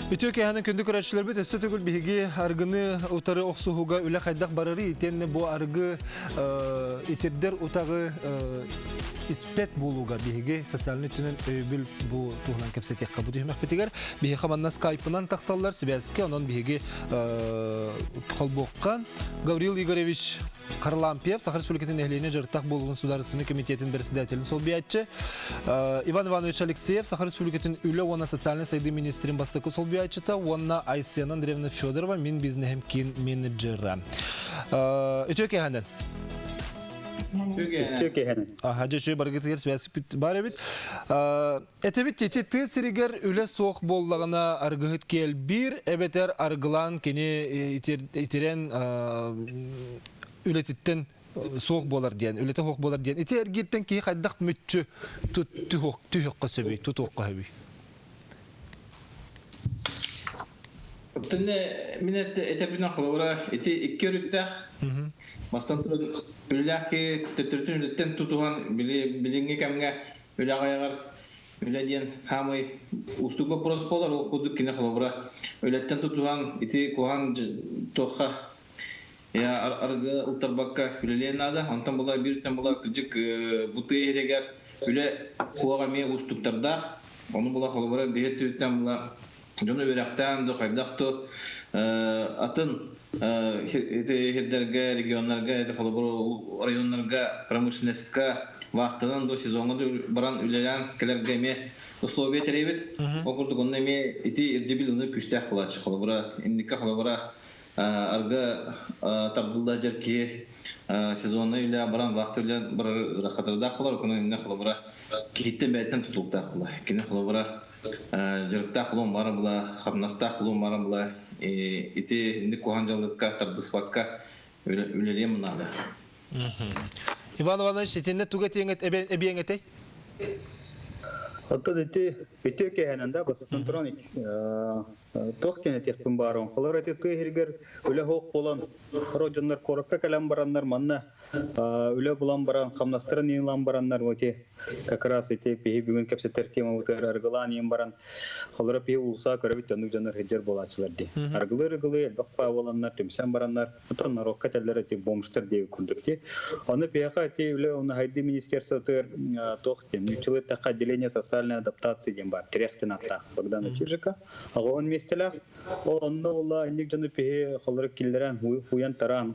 Үтүө киэһэнэн күндү көрөөччүлэрбит өссө төгүл биһиги аргыны утары охсуһууга үлэ хайдах барарый итиэннэ бу аргы итирдэр утаҕы испэт буолууга биһиги социальнай өттүнэн өйөбүл бу туһунан кэпсэтиэххэ бу түһүмэхпитигэр биһиэхэ манна скайпынан тахсаллар сибээскэ онон биһиги холбуохха Гаврил Игоревич Харлампьев, Саха Республикатын нэһилиэнньэ дьарыктаах буолуутун судаарыстыбаннай комитетин председателин солбуйааччы, Иван Иванович Алексеев, Саха Республикатын үлэ уонна социальнай сайдыы министрин бастакы солбуйааччыта уонна Айсена Андреевна Федорова, мин бизнеһим киин менеджера. Үтүө киэһэнэн. Үтүө киэһэнэн. Аха, дьэ үчүгэй баргытыгар связь бар эбит. Этэбит ити тыа сиригэр үлэ суох буоллаҕына аргыһыт кэлбиир эбэтэр аргылаан кини итирэн үлэтиттэн суох буолар диэн, үлэтэ суох буолар диэн. Ити эргииртэн киһи хайдах мүччү түһүөххэ сөбүй, тутуохха сөбүй? Оттон мин этэбинэн холобура ити икки өрүттээх. Бастан туран үлэлээх киһи төттөрүтүн үлэттэн тутуһан билиҥҥи кэмҥэ Үлэ аҕыйаҕар үлэ диэн хаамый уустук боппуруос буолар, ол курдук кини холобура үлэттэн тутуһан ити куһаҕан туохха арыгы ылтарбакка үлэлиэн наада. Онтон була бииртэн була кырдьык бу тыа иһигэр үлэ куоҕа эмиэ уустуктардаах. Ону була холобура биһи өттүбүттэн була дьону үөрэхтээн да хайдах да атын ити регионнарга ити холобур районнарга промышленностька вахтанан до сезоҥҥа да баран үлэлээн кэлэргэ эмиэ условия тэрийбит. Ол курдук онно эмиэ ити ирдэбил ыныр күүстээх буолааччы. Холобура инникке холобура арга тардылла дьэр киһи сезоннай үлэ баран вахта үлэ барар ыарахатардаах буолар. Ону инне холобура киһиттэн бэйэттэн тутулуктаах буолар. Кини холобура дьарыктаах булуон баара була, хамнастаах булуон баара була, ити инник куһаҕан дьаллыкка тардыспакка үлэлиэм наада. Иван Иванович, итиннэ тугу эбиэҥ этэй? Оттон ити үтүө киэһэнэн да бастатан туран Туох диэн этиэхпин баарон. Холор эти тыа иһигэр үлэ суох буолан, хоро дьоннор куоракка кэлэн бараннар манна үлэ булан баран, хамнастарын иилан бараннар эти как раз эти биһи бүгүн кэпсэтэр темабытыгар аргылаан иин баран холоро пиһи уулусаа көрөбүт оннук дьоннор хыдьар буолааччылар дии. Аргылы аргылы элбэх буоланнар түмсэн бараннар отон народка теллер эти бомжтар диэби курдук ти. Оны пиһаха эти үлэ оны хайды министерствотыгар туох диэн нууччалыы эттэххэ отделение социальной адаптации диэн бар тирехтин аттаах Богдана Чижика аҕоһун миэстэлээх. Ол онно ула инник дьону пиһи холоро киллэрэн хуйан тараан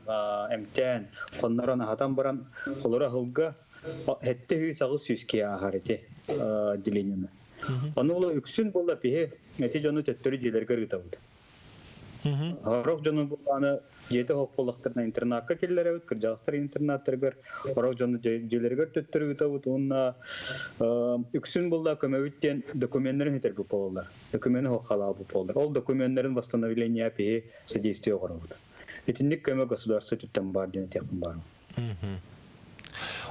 эмтээн хоннорон аһатан баран холоро аһылга 700-800 киһи ааһар ити отделениены. Ону ула үксүн буолла пиһи эти дьону төттөрү дьиэлэргэ ыытабыт. Орох дьону буллааны дьиэтэ суох буоллахтарына интернакка киллэрэбит, кырдьаҕастар интернаттарыгар орох дьону дьиэлэригэр төттөрү ыытабыт уонна үксүн булла көмөбүт диэн докуменнарын сүтэрбит буолаллар. Докумены суох халаабыт буолаллар. Ол докуменнарын восстановление пиһи содействие оҥоробут. Итинник көмө государство өттүттэн баар диэн этиэхпин баарым.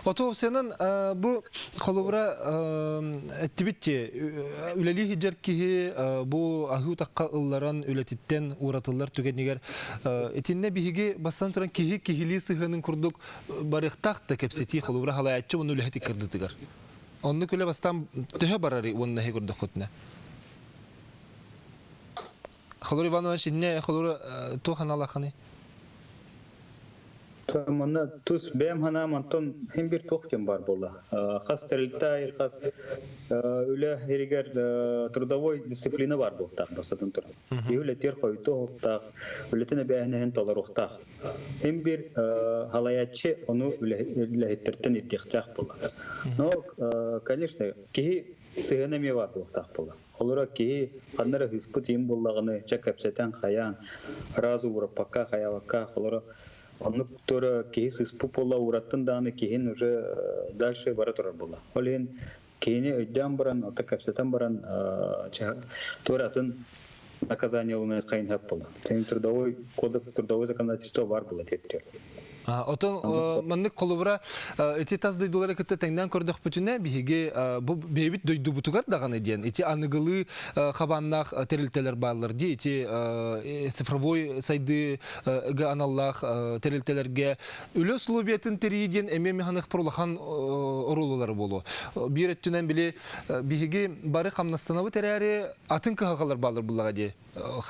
Отуопсайынан бу холобура эттибит үлэлии сылдьар киһи бу аһыы утахха ылларан үлэтиттэн ууратыллар түгэнигэр итиннэ биһиги бастан туран киһи киһилии сыһыанын курдук барыахтаах да кэпсэтии холобура халаяччы уонна үлэһит иккардытыгар. Оннук үлэ бастаан төһө барарый уонна эһи көрдөххүтүнэ? Холобур Иванович инне холобура туох аналахыный? Манна тус бэйэм санаам онтон син биир туох диэн баар буолла. Хас тэрилтэ хас үлэ иһигэр трудовой дисциплина баар буолуохтаах бастатан туран. Киһи үлэтигэр хойутуохтаах, үлэтин эбээһинэһин толоруохтаах. Син биир халайааччы ону үлэһиттэртэн ирдиэхтээх буолла. Но, конечно, киһи сыһыана эмиэ баар буолуохтаах буолла. Олоро киһи ханна эрэ ыһыспыт иһин буоллаҕына, чэ кэпсэтэн хайаан, сразу уураппакка, хайаабакка, олоро оннук туора киһи сыыспыт буолла, уураттын даҕаны киһин уже дальше бара турар буолла. Ол иһин киһини өйдөөн баран, ото кэпсэтэн баран, туора атын наказание ылыныы хайын буолла. Трудовой кодекс, трудовой законодательство бар буолла диэттэр. Отон маннык холобура ити тас дойдулары кытта тэҥнээн көрдөхпүтүнэ биһиги бу бэйэбит дойдубутугар даҕаны диэн ити аныгылыы хабааннаах тэрилтэлэр бааллар дии ити цифровой сайдыыга аналлаах тэрилтэлэргэ үлэ условиятын тэрийии диэн эмиэ механых улахан оруолулары буолуо. Биир өттүнэн били биһиги бары хамнастанабыт эрээри атын кыһалҕалар бааллар буллаҕа дии.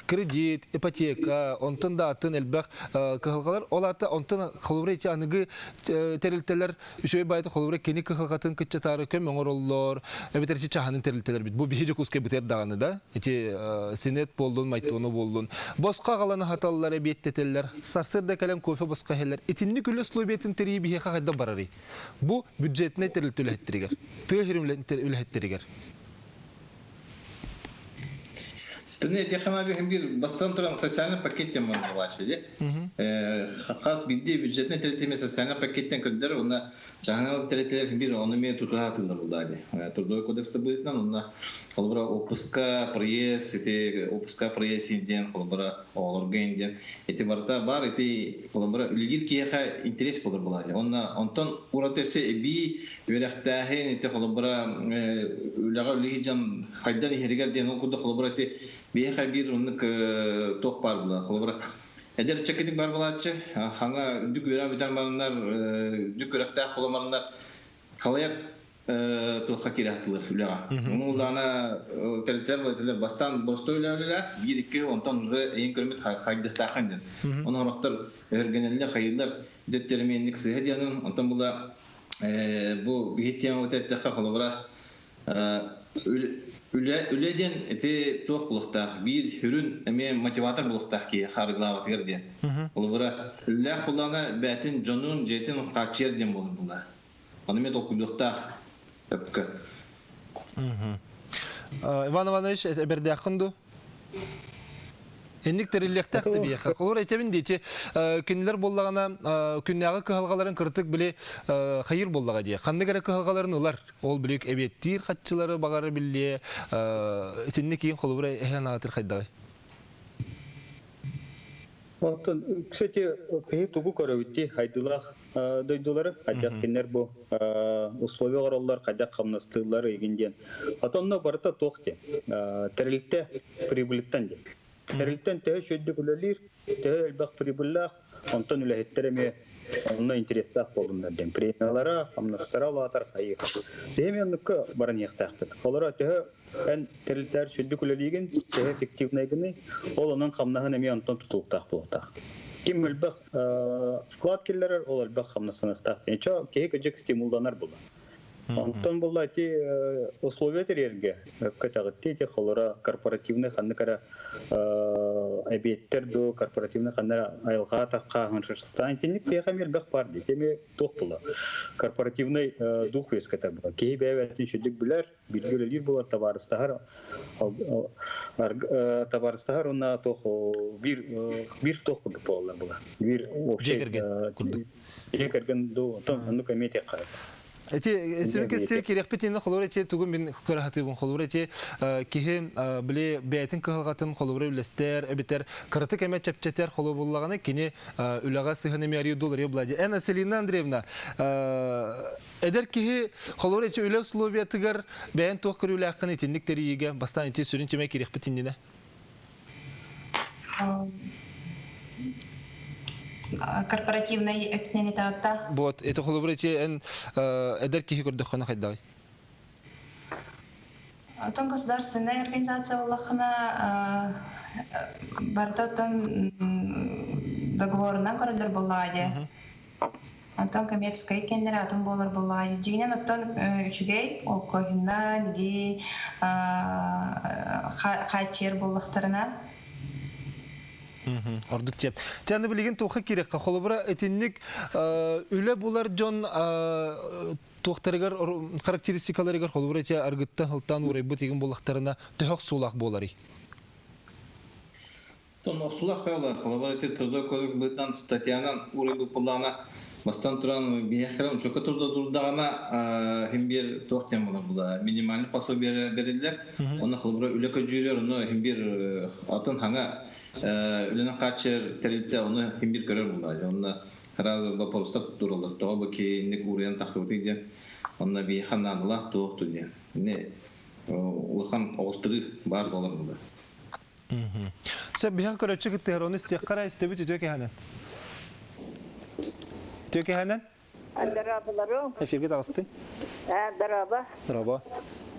Кредит, ипотека, онтон да атын элбэх кыһалҕалар. Ол аата онтон холобура ити аныгы тэрилтэлэр үчүгэй баайта холобура кини кыһалҕатын кыччатаары көм оҥороллор, эбэтэр ити чаһанын тэрилтэлэрбит. Бу биһи Дьокуускай бытыар даҕаны да, ити синет буоллун, майтону буоллун. Босхо аҕалан аһаталлар, эбиэттэтэллэр, сарсыарда кэлэн кофе босхо иһэллэр. Итинник үлэ условиятын тэрийии биһиэхэ хайдах барарый? Бу бюджетнай тэрилтэ үлэһиттэригэр, тыа сирин үлэһиттэригэр. Түнэ этиэхэ биир бастан туран социальный пакет диэн буолааччы дии. Хас биирдии бюджетнай тэрилтэми социальный пакеттен көрдөр, уонна чаһаҥал тэрилтэлэр биир ону эмиэ тутуһа атыылар буллаа дии. Трудовой кодекс быһыытынан онно холобура отпуска, проезд, ити отпуска, проезд диэн холобура оҕолорго диэн ити барыта бар ити холобура үлэлиир киһиэхэ интерес болор булаа дии. Онно онтон ураты өссө эбии үөрэхтээһин ити холобура үлэҕэ үлэлии дьон хайдан иһэригэр диэн ол курдук холобура ити биһиэхэ биир оннук туох баар була холобура эдэр чэкитик бар булааччы хаҥа үрдүк үөрэх бүтэн бараннар үрдүк үөрэхтээх буолан бараннар халайар туохха киирэ сатыылар үлэҕэ. Ону улаана тэрилтэлэр бастаан боростой үлэ биир икки онтон уже эйин көрмүт хайдыахтаахын диэн. Ону сорохтор өһөргөнөллөр хайыылар дөттөрүмиэнник сыыһа диэн онтон була бу биһи темабыт эттэххэ холобура үлэ үлэ диэн ити туох булуохтаах биир сүрүн эмиэ мотиватор булуохтаах киһи харгылаабатыгар диэн холобура үлэлээх буллаҕына бэйэтин дьонун дьиэтин хааччыйар диэн буолар була ону эмиэ толкуйдуохтаах өпкө. Иван Иванович эбэрдээххин дуу? Инник тэриллиэхтээх да биһиэхэ. Холобур этэбин диэти, кинилэр буоллаҕына күннээҕи кыһалҕаларын кырытык били хайыр буоллаҕа дии. Ханнык эрэ кыһалҕаларын ылар. Ол били эбиэттиир хаччылары баҕары биллиэ. Итинник киин холобура эһэн аатыр хайдаҕый? Оттон, кстати, киһи тугу көрөбүт дии, хайдылаах дойдулары, хайдах кинилэр бу условия оҥороллор, хайдах хамнастыыллар игин диэн. Отонно барыта туох диэн, тэрилтэ прибыльттан диэн. Тэрилтэн төһө үчүгэйдик үлэлиир, төһө элбэх прибыльлаах, онтон үлэһиттэр эмиэ онно интерестээх буолуннар диэн. Премиялара, хамнастара улаатар хайыы. Биһи оннукка баран иһиэхтээхпит. Олоро төһө эн тэрилтээр сүрдүк үлэлиигин, төһө эффективнайгыный, ол онон хамнаһын эмиэ онтон тутулуктаах буолуохтаах. Ким элбэх вклад киллэрэр, ол элбэх хамнастаныахтаах. Ничего, киһи кыдьык стимулланар була. Онтон буолла ити условия тэрийэргэ көтөҕүттэ ити холоро корпоративный ханнык эрэ эбиэттэр дуу, корпоративный ханна эрэ айылҕа таххааһын шашлыктаан итинник биһиэхэ эмиэ элбэх баар дии. Эмиэ туох була корпоративный дух үөскэтэр була. Киһи бэйэ-бэйэтин үчүгдүк билэр, бииргэ үлэлиир буолар, табаарыстаһар табаарыстаһар уонна туох биир биир туох курдук буолаллар була. Биир общий дьиэ кэргэн дуу, онтон оннук эмиэ этиэххэ. Эти сүрүн кэстиэ кириэхпит иннэ холобура эти тугу мин көрө сатыыбын холобура эти киһи били бэйэтин кыһалҕатын холобура үллэстэр эбэтэр кыратык эмэ чэпчэтэр холобуллаҕына кини үлэҕэ сыһыан эмиэ арыйы доллар блади. Эн Селина Андреевна эдэр киһи холобура эти үлэ условиятыгар бэйэн туох көрүүлээххин итинник тэрийиигэ бастаан ити сүрүн тимэ кириэхпит иннинэ. Корпоративнай өттүнэн этаатта. Вот, это холобура ити эн эдэр киһи көрдөххүнэ хайдаҕый? Оттон государственная организация буоллаххына барыта оттон договорынан көрөллөр буоллаҕа дии. Онтон коммерческай кэннэр атын буолар буоллаҕа. Дьиҥинэн оттон үчүгэй олкоһунна диги хааччыйар буоллахтарына. Ордук диэн. Чаны билигин туохха киирэххэ холобура итинник үлэ булар дьон туохтарыгар характеристикаларыгар холобура ити аргыттан хылтаан уурайбыт игин буоллахтарына төһөх суулаах буоларый? Охсулах бөҕөлөр. Холобур, ити трудовой кодекс быһыытынан статьянан уурайбыт буоллаҕына, бастан туран биһиэхэ кэлэн учуокка турда турдаҕына, иһин биир туох диэн буолар була минимальный пособие бэриллэр. Онно холобура үлэ көдьүүрэр, онно иһин биир атын хаҥа үлэнэн хааччыйар тэрилтэ ону иһин биир көрөр буолла. Онно сразу вопростар тураллар. Тоҕо бу киһи уурайан тахсыбытый диэн. Онно биһиэхэ наадалаах туох ту диэн. Ини улахан оҕустарыы баар буолар була. Сөп биһиэхэ көрөөччү кыттыһар, ону истиэххэ эрэ истэбит үтүө кэһэнэн. Үтүө кэһэнэн. Дорооболору. Эфиргэ таҕыстыҥ. Дорообо. Дорообо.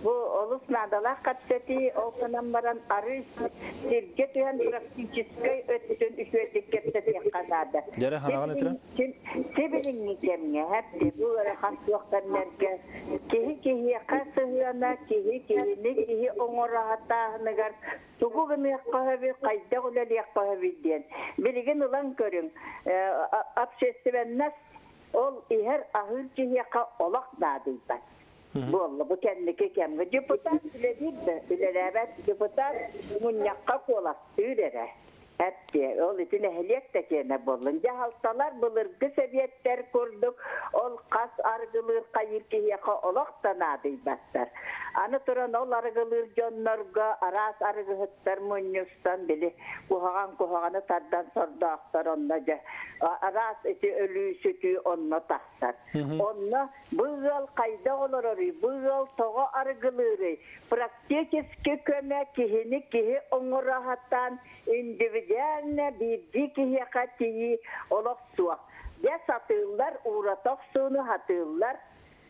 Бу олус наадалаах кэпсэтии, ол гынан баран арыы сиргэ түһэн практическай өттүн үчүгэйдик кэпсэтиэххэ наада. Дьэрэ ханаҕын этирэ? Сибилиҥҥи кэмҥэ, хэпти бу ыарахан суох кэмнэргэ Киһи киһиэхэ сыһыана киһи киһини киһи оҥоро сатааһыныгар тугу гыныахха сөбүй, хайдах үлэлиэххэ сөбүй диэн. Билигин ылан көрүҥ, общественность ол иһэр аһыыр киһиэхэ олох наадыйбат буолла бу кэнники кэмҥэ. Депутат үлэлиир да үлэлээбэт депутат мунньахха куоластыыр эрэ. Эптиэ, ол ити нэһилиэк да киэнэ буоллун. Дьаһалталар былыргы сэбиэттэр курдук ол хас арыгылыыр хайыыр киһиэхэ олох да наадыйбаттар. Аны туран ол арыгылыыр дьоннорго араас арыгыһыттар мунньустан били куһаҕан куһаҕаны тардан сордоохтор онно дьэ араас ити өлүү-сүтүү онно тахсар. Онно бу ыал хайдах олороруй, бу ыал тоҕо арыгылыырый, Практически көмө киһини киһи оҥоро сатаан индивидуально биирдии киһиэхэ тиийии олох суох. Дьэ сатыыллар, уурата охсууну сатыыллар.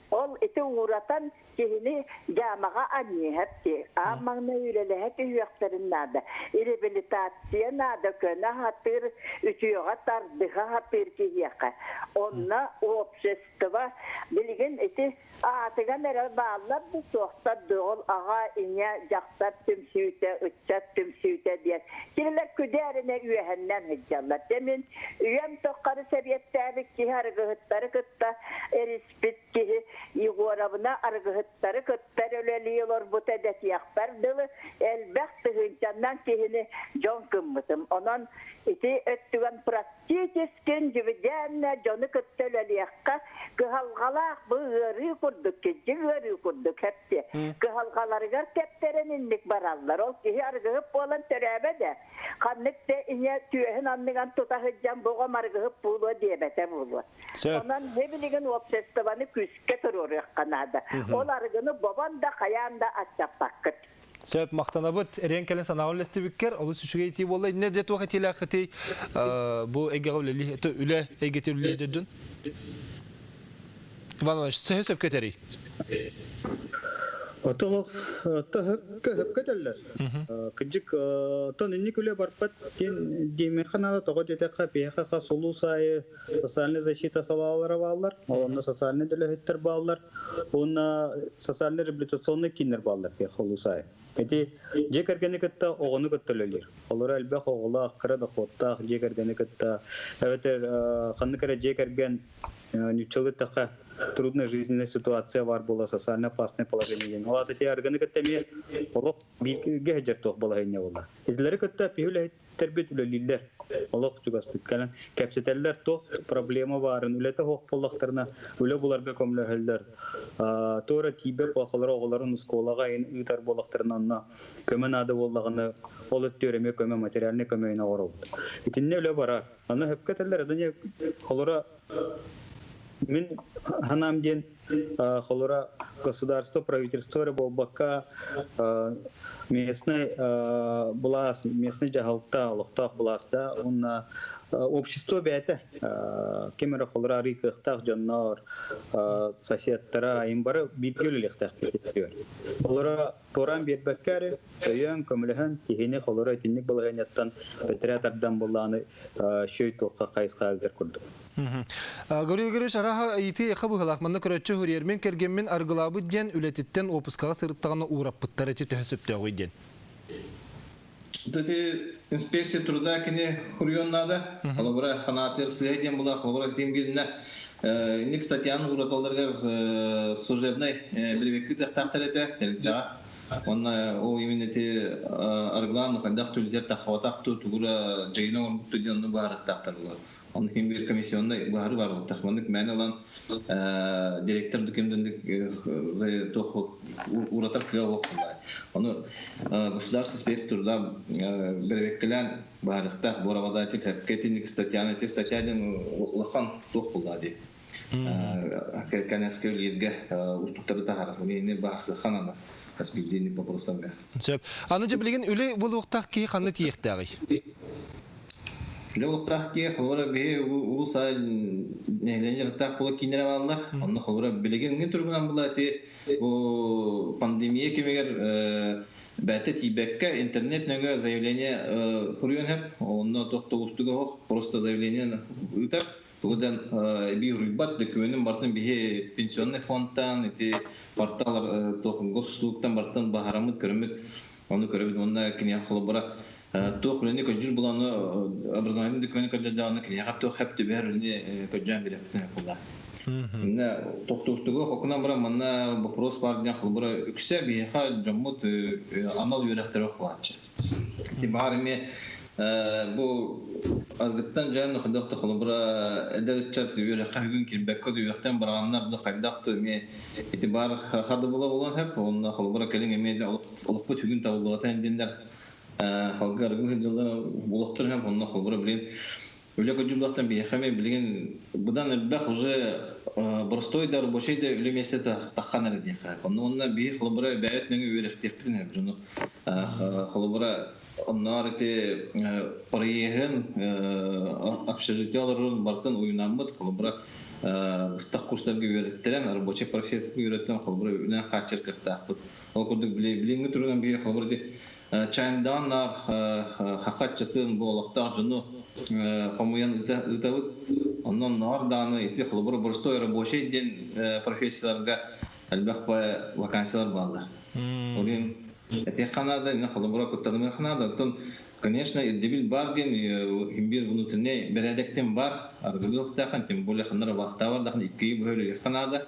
Ол ити ууратан киһини дьаамаҕа анньыһар дии. Аан маҥнай үлэлэһэ түһүөхтэрин наада. Реабилитация наада, көнө сатыыр, үтүөҕэ тардыһа сатыыр киһиэхэ. Онно общество билигин ити Аатыган эрэ бааллар да суохтар да ол аҕа, ийэ, дьахтар түмсүүтэ, ыччат түмсүүтэ диэн кинилэр күдээринэ үөһэннэн сылдьаллар. Дьэ мин үйэм тухары сэбиэттээбит киһи арыгыһыттары кытта эриспит киһи Егоровна арыгыһыттары кытта үлэлии олорбута дэтиэхпэр дылы элбэх тыһыынчаннан киһини дьон гыммытым. Онон ити өттүгэн Практически индивидуально дьону кытта үлэлиэххэ, кыһалҕалаах бу ыарыы курдук, кирдьик ыарыы курдук хэпти. Кыһалҕаларыгар тэптэрэн инник бараллар. Ол киһи арыгыһыт буолан төрөөбө да, ханнык да ийэ түөһүн анныган тута сылдьан бу оҕом арыгыһыт буолуо диэбэтэ буолуо. Онон билигин обществоны күүскэ тур туруоруохха наада. Ол арыгыны бобон да хайаан да аччаппаккыт. Сөп, махтанабыт. Эриэн кэлэн санааҕын үллэстибиккэр олус үчүгэй этии буолла. Иннэ дьэ туох этиилээххитий бу эйгэҕэ үлэлии, үлэ эйгэтэ үлэлиир дьон? Иван Иванович, сөһө сөпкө этэрий? Отолох хөпкө этэллэр. Кырдьык, тон инник үлэ барбат диэн диэмиэххэ наада тоҕо диэтэххэ, биһиэхэ хас улуус аайы социальная защита салаалара бааллар, онно социальнай төлөһүттэр бааллар, уонна социальный реабилитационный кииннэр бааллар биһиэхэ улуус аайы. Ити дьиэ кэргэни кытта оҕону кытта үлэлиир. Олоро элбэх оҕолоох, кыра дохуоттаах дьиэ кэргэни кытта, эбэтэр ханнык эрэ дьиэ кэргэн ньуччалыы эттэххэ трудная жизненная ситуация баар буола социально опасное положение диэн. Ол аата ити арганы кытта эмиэ олох бииргэ сылдьар туох балаһыанньа буолла. Итилэри кытта пиһи үлэһиттэрбит үлэлииллэр. Олох чугастык кэлэн кэпсэтэллэр, туох проблема баарын, үлэтэ суох буоллахтарына үлэ буларга көмөлөһөллөр. Туора тиийбэт буоллахтара оҕолорун оскуолаҕа ыытар буоллахтарына онно көмө наада буоллаҕына ол өттүгэр эмиэ көмө материальнай көмө оҥоробут. Итиннэ үлэ барар. Аны сөпкө этэллэр, это холоро мин ханаам диэн холоро государство, правительство эрэ буолбакка местный былаас, местный дьаһалта, олохтоох былааста уонна общество бэйэтэ ким эрэ холоро арыы кыахтаах дьоннор, соседтара, айын бары бииргэ үлэлиэхтээхпит. Олоро Туораан биэрбэккэ эрэ, өйөөн, көмөлөһөн, киһини холоро итинник балаһыанньаттан бэтэрээ тардан буллааны шөй туохха хайысха ыытар курдук. Гаврил Григорьевич, араха ыйытыы эха быһылаах манна көрөччү хурьермин кэргэммин аргылаабыт диэн үлэтиттэн уоппускаҕа сырыттаҕына уураппыттар эти төһө сөптөөҕүй диэн. Ити инспекция труда кини хуруйуон наада. Холобура, ханаатыыр сыыһа диэн була, холобура, ким гиннэ инник статьяны ураталларыгар служебнай бирибекки тахтаахтар этэ, тэрилтэҕэ. Онно ол именно ити арыгылаан хайдах түлүтэр таххабатах ту тугура дьайына оҥорбутту диэн онну баарыктаахтар була. Онно ким бир комиссионный баары бар буолтах. Маннык мээнэ ылан директор кимден туох уратар кыа олох Ону государственный инспекция труда бэрэбиэркэлээн баарыктаах бу работодатель итинник статьяны ити статья диэн улахан туох булла дии. Кэнэскэ үлэлииргэ устуктары таһаарар. Ини баарсыхан аны хас биирдиинник вопростарга. Сөп. Аны дьэ билигин үлэ буолуохтаах киһи ханна тиийиэхтээҕий? Үлэ буолуохтаах киһи холобура биһи улуус аайы нэһилиэнньэ дьарыктаах буола кииннэрэ бааллар. Онно холобура билигин туругунан була ити бу пандемия кэмигэр бэйэтэ тиийбэккэ интернет нөҥүө заявление суруйан сөп. Онно туох да уустуга суох, просто заявление ыытар. Тугудан эбии уруйбат документын бартын биһи пенсионный фондтан ити портал туох госуслугтан бартын баһараммыт көрөммүт ону көрөбүт уонна киниэхэ холобура туох үлэни көдьүүр буланы образовательный документы көрдөрдөҕүнэ киниэхэ туох хэп түбэһэр үлэни көрдьөөн бириэхпитин кулла. Инна тохтуустугу хокунан баран манна вопрос бар диэн холобура үксэ биһиэхэ дьоммут анал үөрэхтэри охлааччы. Ити баар эмиэ бу аргыттан дьон хайдах да холобура эдэр ыччат үөрэххэ бүгүн киирбэккэ үөрэхтэн барааннар да хайдах да эмиэ ити баар хардыбыла буолан сөп уонна холобура кэлин эмиэ олохпут бүгүн табыллыбата диэннэр халга аргы сылдьаллар олохтор сөп онно холобура билин Үлэ көдьүүрбэттэн биһиэхэ эмиэ билигин быдан элбэх уже боростуой да рабочай да үлэ миэстэтэ таххан эрэ диэххэ. Онно уонна биһи холобура бэйэбит нөҥүө үөрэхтиэхпитин сөп дьону. Холобура онноор ити проеһын общежитие олорорун барытын уйунаммыт холобура быстах курстарга үөрэттэрэн рабочай профессияга үөрэттэн холобура үлэнэн хааччар кыахтаахпыт. Ол курдук билиҥҥи туругунан биһи холобура ити Чайндаун наар хаха ыччатын бу олохтоох дьону хомуйан ыытабыт. Онон ноор даҕаны ити холобура боростуой рабочай диэн профессияларга элбэх вакансиялар бааллар. Ол иһин этиэххэ наада, инна холобура куттанымыахха наада. Оттон, конечно, ирдэбил бар диэн биир внутренний бэрээдэктэн бар, арыгылыахтаахын, тем более ханна вахтаабар даҕаны иккиги быһа үлэлиэххэ наада.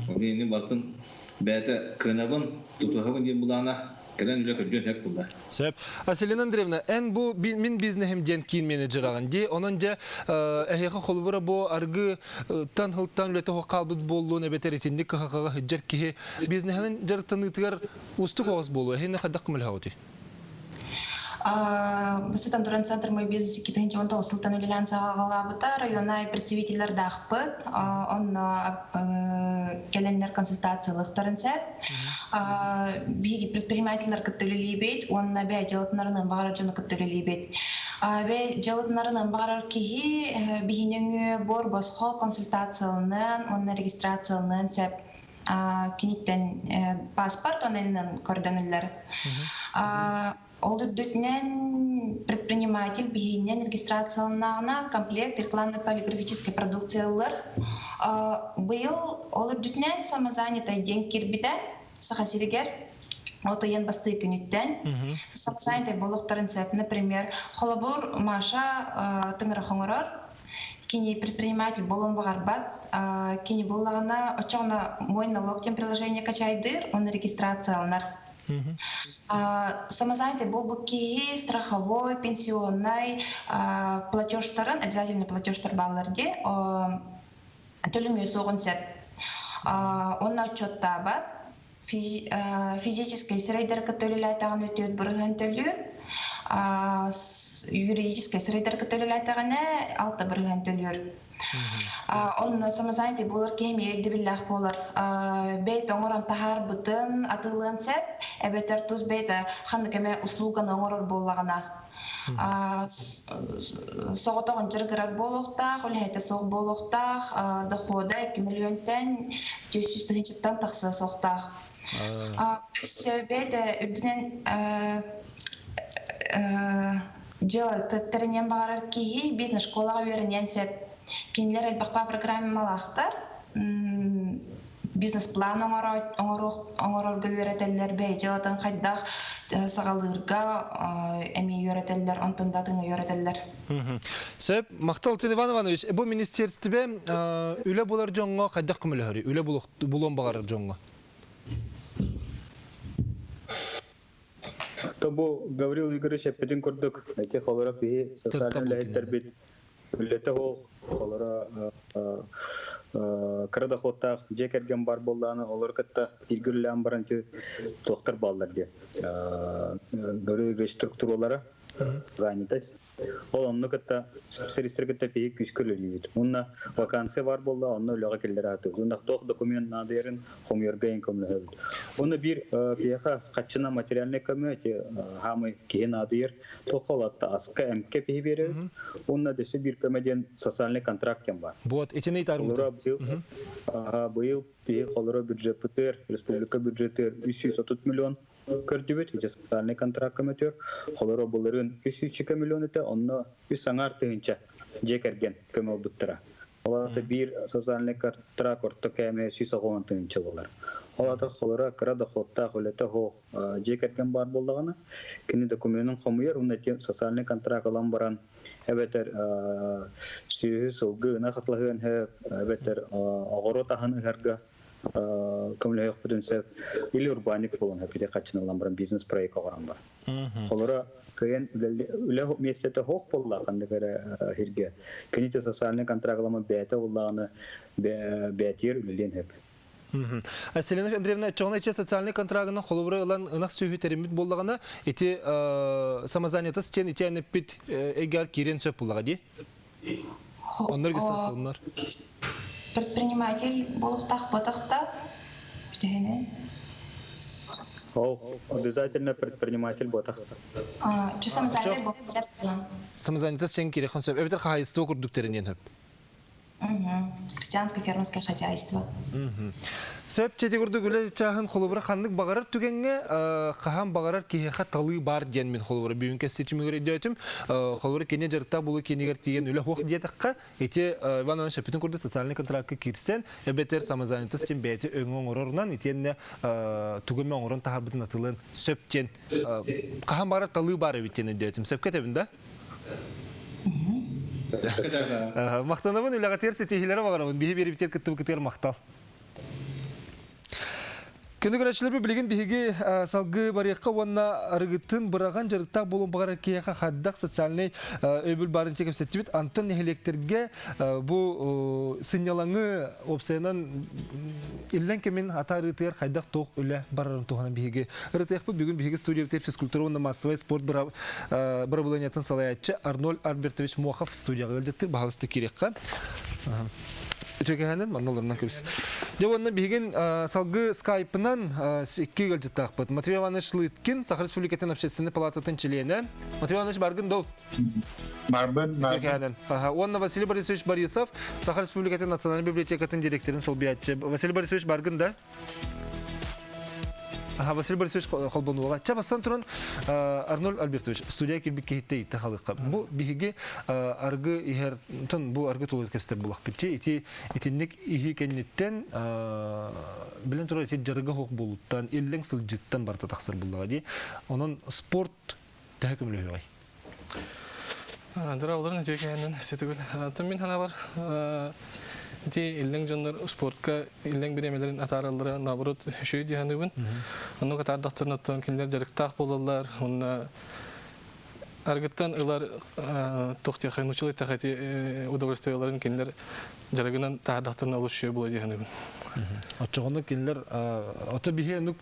Ол иһин барытын бэйэтэ кыанабын, тутуһабын диэн былаана кэлэн үлэ көрдүөн сөп буолла. Сөп. Василина Андреевна, эн бу мин бизнеһим диэн киин менеджераҕын дии. Онон дьэ эһиэхэ холобура бу аргы тан хылтан үлэтэ суох хаалбыт буоллун эбэтэр итинник кыһалҕаҕа сылдьар киһи бизнеһинэн дьарыктаныытыгар уустук оҕус буолуо. Эһиэнэ хайдах көмөлөһөҕүтүй? Бастатан туран Центр «Мой бизнес» 2019 сылтан үлэлээн саҕалаабыта. Районнай представителлардаахпыт. Онно кэлэннэр консультациялыахтарын сөп. Биһиги предпринимателлэр кытта үлэлиибит уонна бэйэ дьыалатынарынан баҕарар дьону кытта үлэлиибит. Бэйэ дьыалатынарынан баҕарар киһи биһини өҥүө буор босхо консультацияланыан уонна регистрацияланыан сөп. Киниттэн паспорт оннунан көрдөнүллэр. Ол үрдүтүнэн предприниматель биһиинэн регистрацияланнаҕына комплект рекламно-полиграфическай продукция ылар. Быйыл ол үрдүтүнэн самозанятай диэн киирбитэ Саха сиригэр от ыйын бастыы күнүттэн самозанятай буолуохтарын сөп. Например, холобур, Маша тыҥырах оҥорор, кини предприниматель буолуон баҕарбат, кини буоллаҕына оччоҕуна мой налог диэн приложение качайдыыр, оны регистрацияланар. Самозанятый буолбут киһи страховой, пенсионнай платежтарын, обязательный платежтар бааллар дии, төлөмүө суоҕун сөп. Онно отчуоттаабат, физическэй сирэйдэргэ төлөлөөтөҕүнэ түөрт бырыһыан төлүүр, юридическай сирэйдэргэ төлөлөөтөҕүнэ алта бырыһыан төлүүр. Онно самозанятый буолар киһи эмиэ ирдэбиллээх буолар. Бэйэтэ оҥорон таһаарбытын атыылыан сөп, эбэтэр тус бэйэтэ ханнык эмэ услуганы оҥорор буоллаҕына. Соҕотоҕун дьарыгырар буолуохтаах, үлэһитэ суох буолуохтаах, дохода 2 миллионтан 400 тыһыынчаттан тахсыа суохтаах. Өссө бэйэтэ үрдүнэн Дьыала тэриниэн баҕарар киһи бизнес-школаҕа үөрэниэн сөп. Кинилэр элбэхпэ программалаахтар. Бизнес-план оҥорорго үөрэтэллэр, бэйэ дьыалатын хайдах саҕалыырга эмиэ үөрэтэллэр, онтон да атыҥҥа үөрэтэллэр. Сөп. Махтал Иван Иванович, бу министерстве үлэ булар дьоҥҥо хайдах көмөлөһөрүй? Үлэ булуон баҕарар дьоҥҥо. То бу Гаврил Игоревич эппитин курдук, эти холоро биһи социальнай үлэһиттэрбит үлэтэ суох, холоро кыра доходтаах дьиэ кэргэн бар буоллаҕына, олору кытта бииргэ үлэлээн баран туохтар бааллар диye. Гаврил Игоревич структуралара занятость Ол онну кытта специалистары кытта биһи күүскэ үлэлиибит. Уонна вакансия баар буолла, онно үлэҕэ киллэрэ сатыыбыт. Уонна туох документ наадыйарын хомуйарга иһин көмөлөһөбүт. Уонна биир биһиэхэ хаччына материальнай көмө ити хаамый киһи наадыйар. Туох холатта аска, эмкэ биһи биэрэбит. Уонна дөссө биир көмө диэн социальный контракт диэн баар. Вот, итини ыйтарым. Быйыл биһи холоро бюджеппытыгар, республика бюджетыгар 330 миллион көрдүбүт, ити социальный контракт көмөтүгэр холоро былырыын 300 миллион этэ, онно үс аҥаар тыһыынча дьиэ кэргэн көмө ылбыттара. Ол аата биир социальный контракт орто кээмэйэ 190 тыһыынча буолар. Ол аата холоро кыра доходтаах үлэтэ суох дьиэ кэргэн баар буоллаҕына, кини докуменын хомуйар уонна ити социальный контракт ылан баран эбэтэр сүөһү сылгы ынах атлаһыан сөп, эбэтэр оҕуруот аһын ыһарга көмөлөһүөхпүтүн сөп или урбаанньык буолан сөп ити хаччыналлан баран бизнес проект оҥорон бар. Холоро кыайан үлэ миэстэтэ суох буолла ханнык эрэ сиргэ. Кинити социальный контрактлама бэйэтэ буллаҕына бэйэтигэр үлэлиэн сөп. Селена Андреевна, чоҕуна иче социальный контрагынан холобура ылан ынах сүөһү тэриммит буоллаҕына, ити самозанятость диэн ити эппит эйгээр киирэн сөп буллаҕа дии? Оннор регистрацияланар. Предприниматель буолуохтаах буотахта бүтүһүнэн. Ол обязательно предприниматель буотах. Чу самозанятай буолуон сөп. Самозанятость сен кириэххин сөп. Эбэтэр хаһайыстыба курдук тэриниэн сөп. Крестьянское фермерское хозяйство. Сөп чэти курдук үлэ чааһын холобура ханнык баҕарар түгэҥҥэ хаһан баҕарар киһиэхэ талыы баар диэн мин холобура бүгүн кэсситимигэр өйдөөтүм. Холобура кини дьарыктаах булуу киинигэр тиийэн үлэ хуох диэтэххэ, ити Иван Иванович эппитин курдук социальный контракка киирсэн, эбэтэр самозанятость диэн бэйэтэ өҥө оҥорорунан итиэннэ тугу эмэ оҥорон таһаарбытын атылыан сөп диэн хаһан баҕарар талыы баар эбит диэн өйдөөтүм. Сөпкө этэбин да? Махтанабын үлэҕитигэр ситиһиилэри баҕарабын. Биһи биэрибитигэр кыттыбыкытыгар махтал. Күнү көрөөччүлэрбит билигин биһиги салгыы барыахха уонна арыгытын быраҕан дьарыктаах буолуон баҕарар киһиэхэ хайдах социальнай өйөбүл баарын кэпсэттибит. Антон нэһилиэктэргэ бу сынньалаҥы уопсайынан иллэҥ кэмин атаарыытыгар хайдах туох үлэ барарын туһунан биһиги ырытыахпыт. Бүгүн биһиги студиябытыгар физкультура уонна массовай спорт бырабылыанньатын салайааччы Арнольд Альбертович Мохов студияҕа ыалдьыттыыр. Баһаалыста киириэххэ. Үтүөкэһэнэн манна олорунан көбүс. Дьэ уонна биһигин салгыы скайпынан икки ыалдьыттаахпыт. Матвей Иванович Лыткин, Саха Республикатын общественной палататын чилиэнэ. Матвей Иванович баргын доо? Барбын, Үтүөкэһэнэн. Уонна Василий Борисович Борисов, Саха Республикатын национальной библиотекатын директорын солбуйааччы. Василий Борисович баргын да? Аха, Василий Борисович холбонуоҕа. Ча бастан туран Арнольд Альбертович студия кирбит киһиттэ иитте халыхха. Бу биһиги аргы иһэр тон бу аргы тулуйт кэпсэтэр булахпыт. Ити итинник иһи кэнниттэн билэн турар ити дьарыга хоох буолуттан, иллэҥ сылдьыттан барыта тахсар буллаҕа дии. Онон спорт төһө көмөлөһүөҕэй? Дыраабыларын үтүө кэһэннэн ситигил. Мин санаабар ити иллэҥ дьоннор спортка иллэҥ бириэмэлэрин атаараллара наоборот үчүгэй дии саныыбын. Оннук атаардахтарына оттон кинилэр дьарыктаах буолаллар уонна аргыттан ылар туох диэххэ нууччалыы эттэххэ ити удовольствиеларын кинилэр дьарыгынан таһаардахтарына олус үчүгэй буолуо дии саныыбын. Оччоҕуна кинилэр ото биһи оннук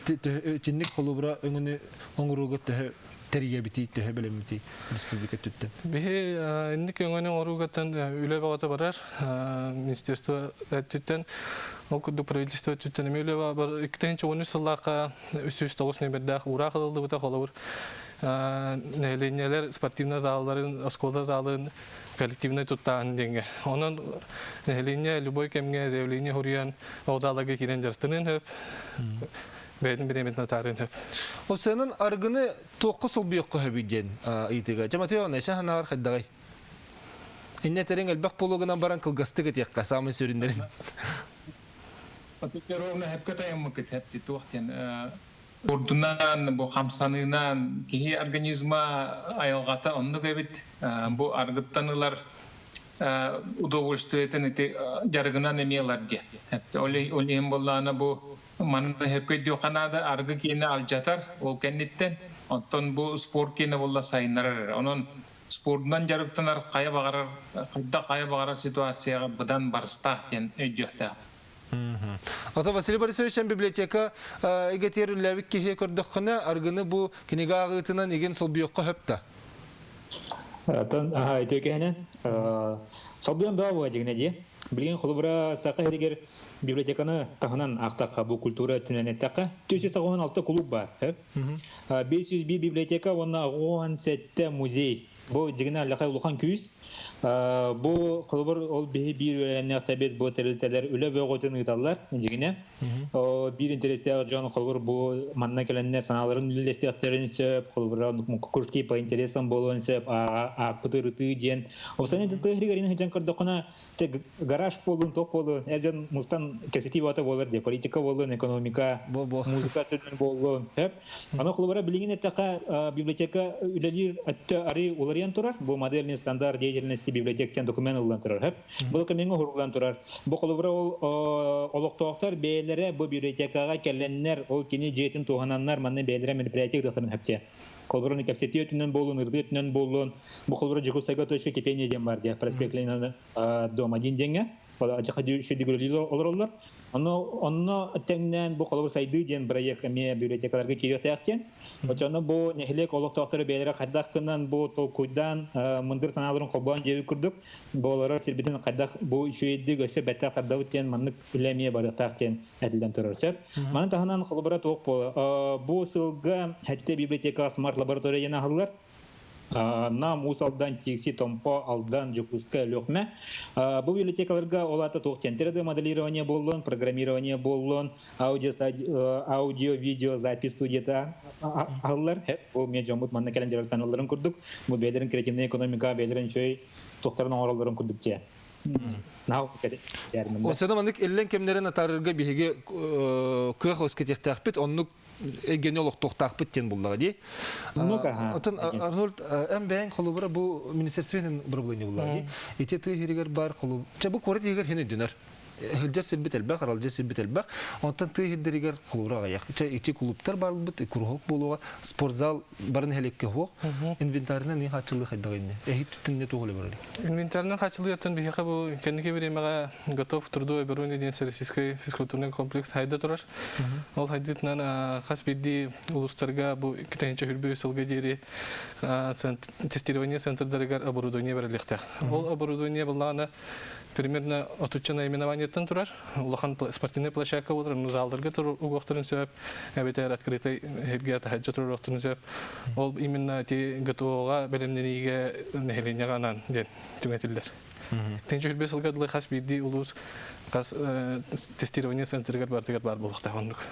итинник холобура өҥөнү оҥорууга төһө тэрийэбитий, төһө бэлэммитий республика өттүттэн? Биһи инник өҥөнү оҥоруугаттан үлэ бөҕөтө барар. Министерство өттүттэн, ол курдук правительство өттүттэн эмиэ үлэ бар. 2013 сыллаахха 309 нүөмэрдээх уураах ылыллыбыта холобур нэһилиэнньэлэр спортивнай залларын, оскуола залын коллективнай туттааһын диэҥҥэ. Онон нэһилиэнньэ любой кэмҥэ заявление суруйан ол залларга киирэн дьарыктаныан сөп. Бэйэтин бириэмэтин атаарыан сөп. Ол сыанан арыгыны туохха солбуйуохха сөбүй диэн ыйытыыга. Дьэ, Матвей Иванович, санааҕар хайдаҕый? Иннэ этэриҥ элбэх буолуо гынан баран кылгастык этиэххэ, саамай сүрүннэрин. Отут ровно хепке тайыммыкыт хепти туох диэн Курдунан, бу хамсаныынан киһи организма айылҕата оннук эбит. Бу аргыттан ылар удовольствиетын ити дьарыгынан эмиэ ылар диэ. Ол иһин буоллаҕына бу манна сөпкө өйдүөххэ наада аргы киэнэ алдьатар ол кэнниттэн оттон бу спорт киэнэ буолла сайыннарар эрэ. Онон спордунан дьарыктанар хайа баҕарар хайдах хайа баҕарар ситуацияҕа быдан барыстаах диэн өйдүөхтээх. Ото Василий Борисович эн библиотека игэтиэр үллээбит киһи көрдөххүнэ, аргыны бу кинигэ ааҕыытынан игин солбуйуохха сөп да? Тон аха үтүөкэһинэн солбуйан баа буга дьигинэ дии. Билигин холобура саха иһигэр библиотеканы таһынан аахтахха бу культура өттүнэн эттэххэ 496 кулууп баар. 501 библиотека уонна 87 музей. Бу дьигинэ аллахай улахан күүс. Бу холобур ол биһи биир үөрэннээх бу тэрилтэлэр үлэ бөҕөтүн ыыталлар дьигинэ. Биир интэриэстээх дьон холобур бу манна кэлэннэр санааларын үллэстиэхтэрин сөп, холобура кружки по интересам буолуон сөп, ааппыт ырытыы диэн. Осанин тыһырыгар сылдьан көрдөххүнэ гараж буоллун, туох буоллун, эр дьон мустан кэпсэтии баата буолар дии, политика буоллун, экономика, музыка түрүн буоллун, сөп. Аны холобура билигин эттэххэ библиотека үлэлиир өттө арый уларыйан турар. Бу модельный стандарт деятельности библиотек диэн документ ылыллан турар. Сөп. Бу докумеҥҥа уһуруллан турар. Бу холобура ол олохтоохтор бэйэлэрэ бу библиотекаҕа кэлэннэр, ол кини дьиэтин туһананнар манна бэйэлэрэ мероприятие ыытыахтарын сөп Холобура кэпсэтии өттүнэн буоллун, ырытыы өттүнэн буоллун. Бу холобура Дьокуускайга точка кипения диэн бар диэ, проспект Ленина дом один диэҥҥэ. Адьаха сүдүгүрэлии олороллор. Онно онно тэҥнээн бу холобур сайдыы диэн бырайыак эмиэ библиотекаларга киириэхтээх диэн. Оччоно бу нэһилиэк олохтоохторо бэйэлэрэ хайдах гынан бу толкуйдаан мындыр санааларын холбоон диэбит курдук бу олорор сирбитин хайдах бу үчүгэйдик өссө бэттэх тардабыт диэн маннык үлэ эмиэ барыахтаах диэн этиллэн турар сөп. Маны таһынан холобура туох буола бу сылга Хэттэ библиотекаҕа смарт лаборатория диэн аһыллар. Нам, Уус Алдан, Тикси, Томпо, Алдан, Дьокуускай, Өлүөхүмэ. Бу библиотекаларга ол аата туох диэн 3D моделирование буоллун, программирование буоллун, аудио, аудио-видео запись студията аһыллар. Бу эмиэ дьоммут манна кэлэн дьарыктаналларын курдук, бу бэйэлэрин креативнай экономика, бэйэлэрин үчүгэй туохтарын оҥороллорун курдук диэн. Осена маннык иллэҥ кэмнэрин атаарарга биһиги кыах өскөтүөхтээхпит, оннук эйгэни олохтуохтаахпыт диэн буллаҕа дии. Отон Арнольд эн бэйэҥ холобура бу министерственин управление буллаҕа дии. Ити тыа иһигэр бар холуб. Чэ бу куорат иһигэр хин өйдөнөр. Хылдьар сирбит элбэх, аралдьар сирбит элбэх. Онтон тыа сирдэригэр холура аҕыйах. Ити клубтар барылбыт, куруһуок буолуоҕа, спортзал бары нэһилиэккэ суох. Инвентарынан не хааччылыы хайдах инне? Эһи түттүнне туох үлэ барар? Инвентарынан хааччылыыттан биһиэхэ бу кэнники бириэмэҕэ готов трудовой оборудование диэн Всероссийский физкультурный комплекс хайда турар. Ол хайдытынан хас биирдии улуустарга бу китайынча хүрбүү сылга диэри тестирование центрдарыгар оборудование берилиэхтээх. Ол оборудование буллаҕына примерно отучча наименованиеттан турар. Улахан спортивный площадка болар, ну залдарга турар угуохтарын сөп, эбэтэр открытый сиргэ таһырдьа туруохтарын сөп. Ол именно ти ГТО-га бэлэмнэниигэ нэһилиэнньэҕэ анаан диэн түҥэтиллэр. Тинчи хүрбэ сылга дылы хас биирдии улуус хас тестирование центрыгар бартыгар баар буолуохтаах оннук.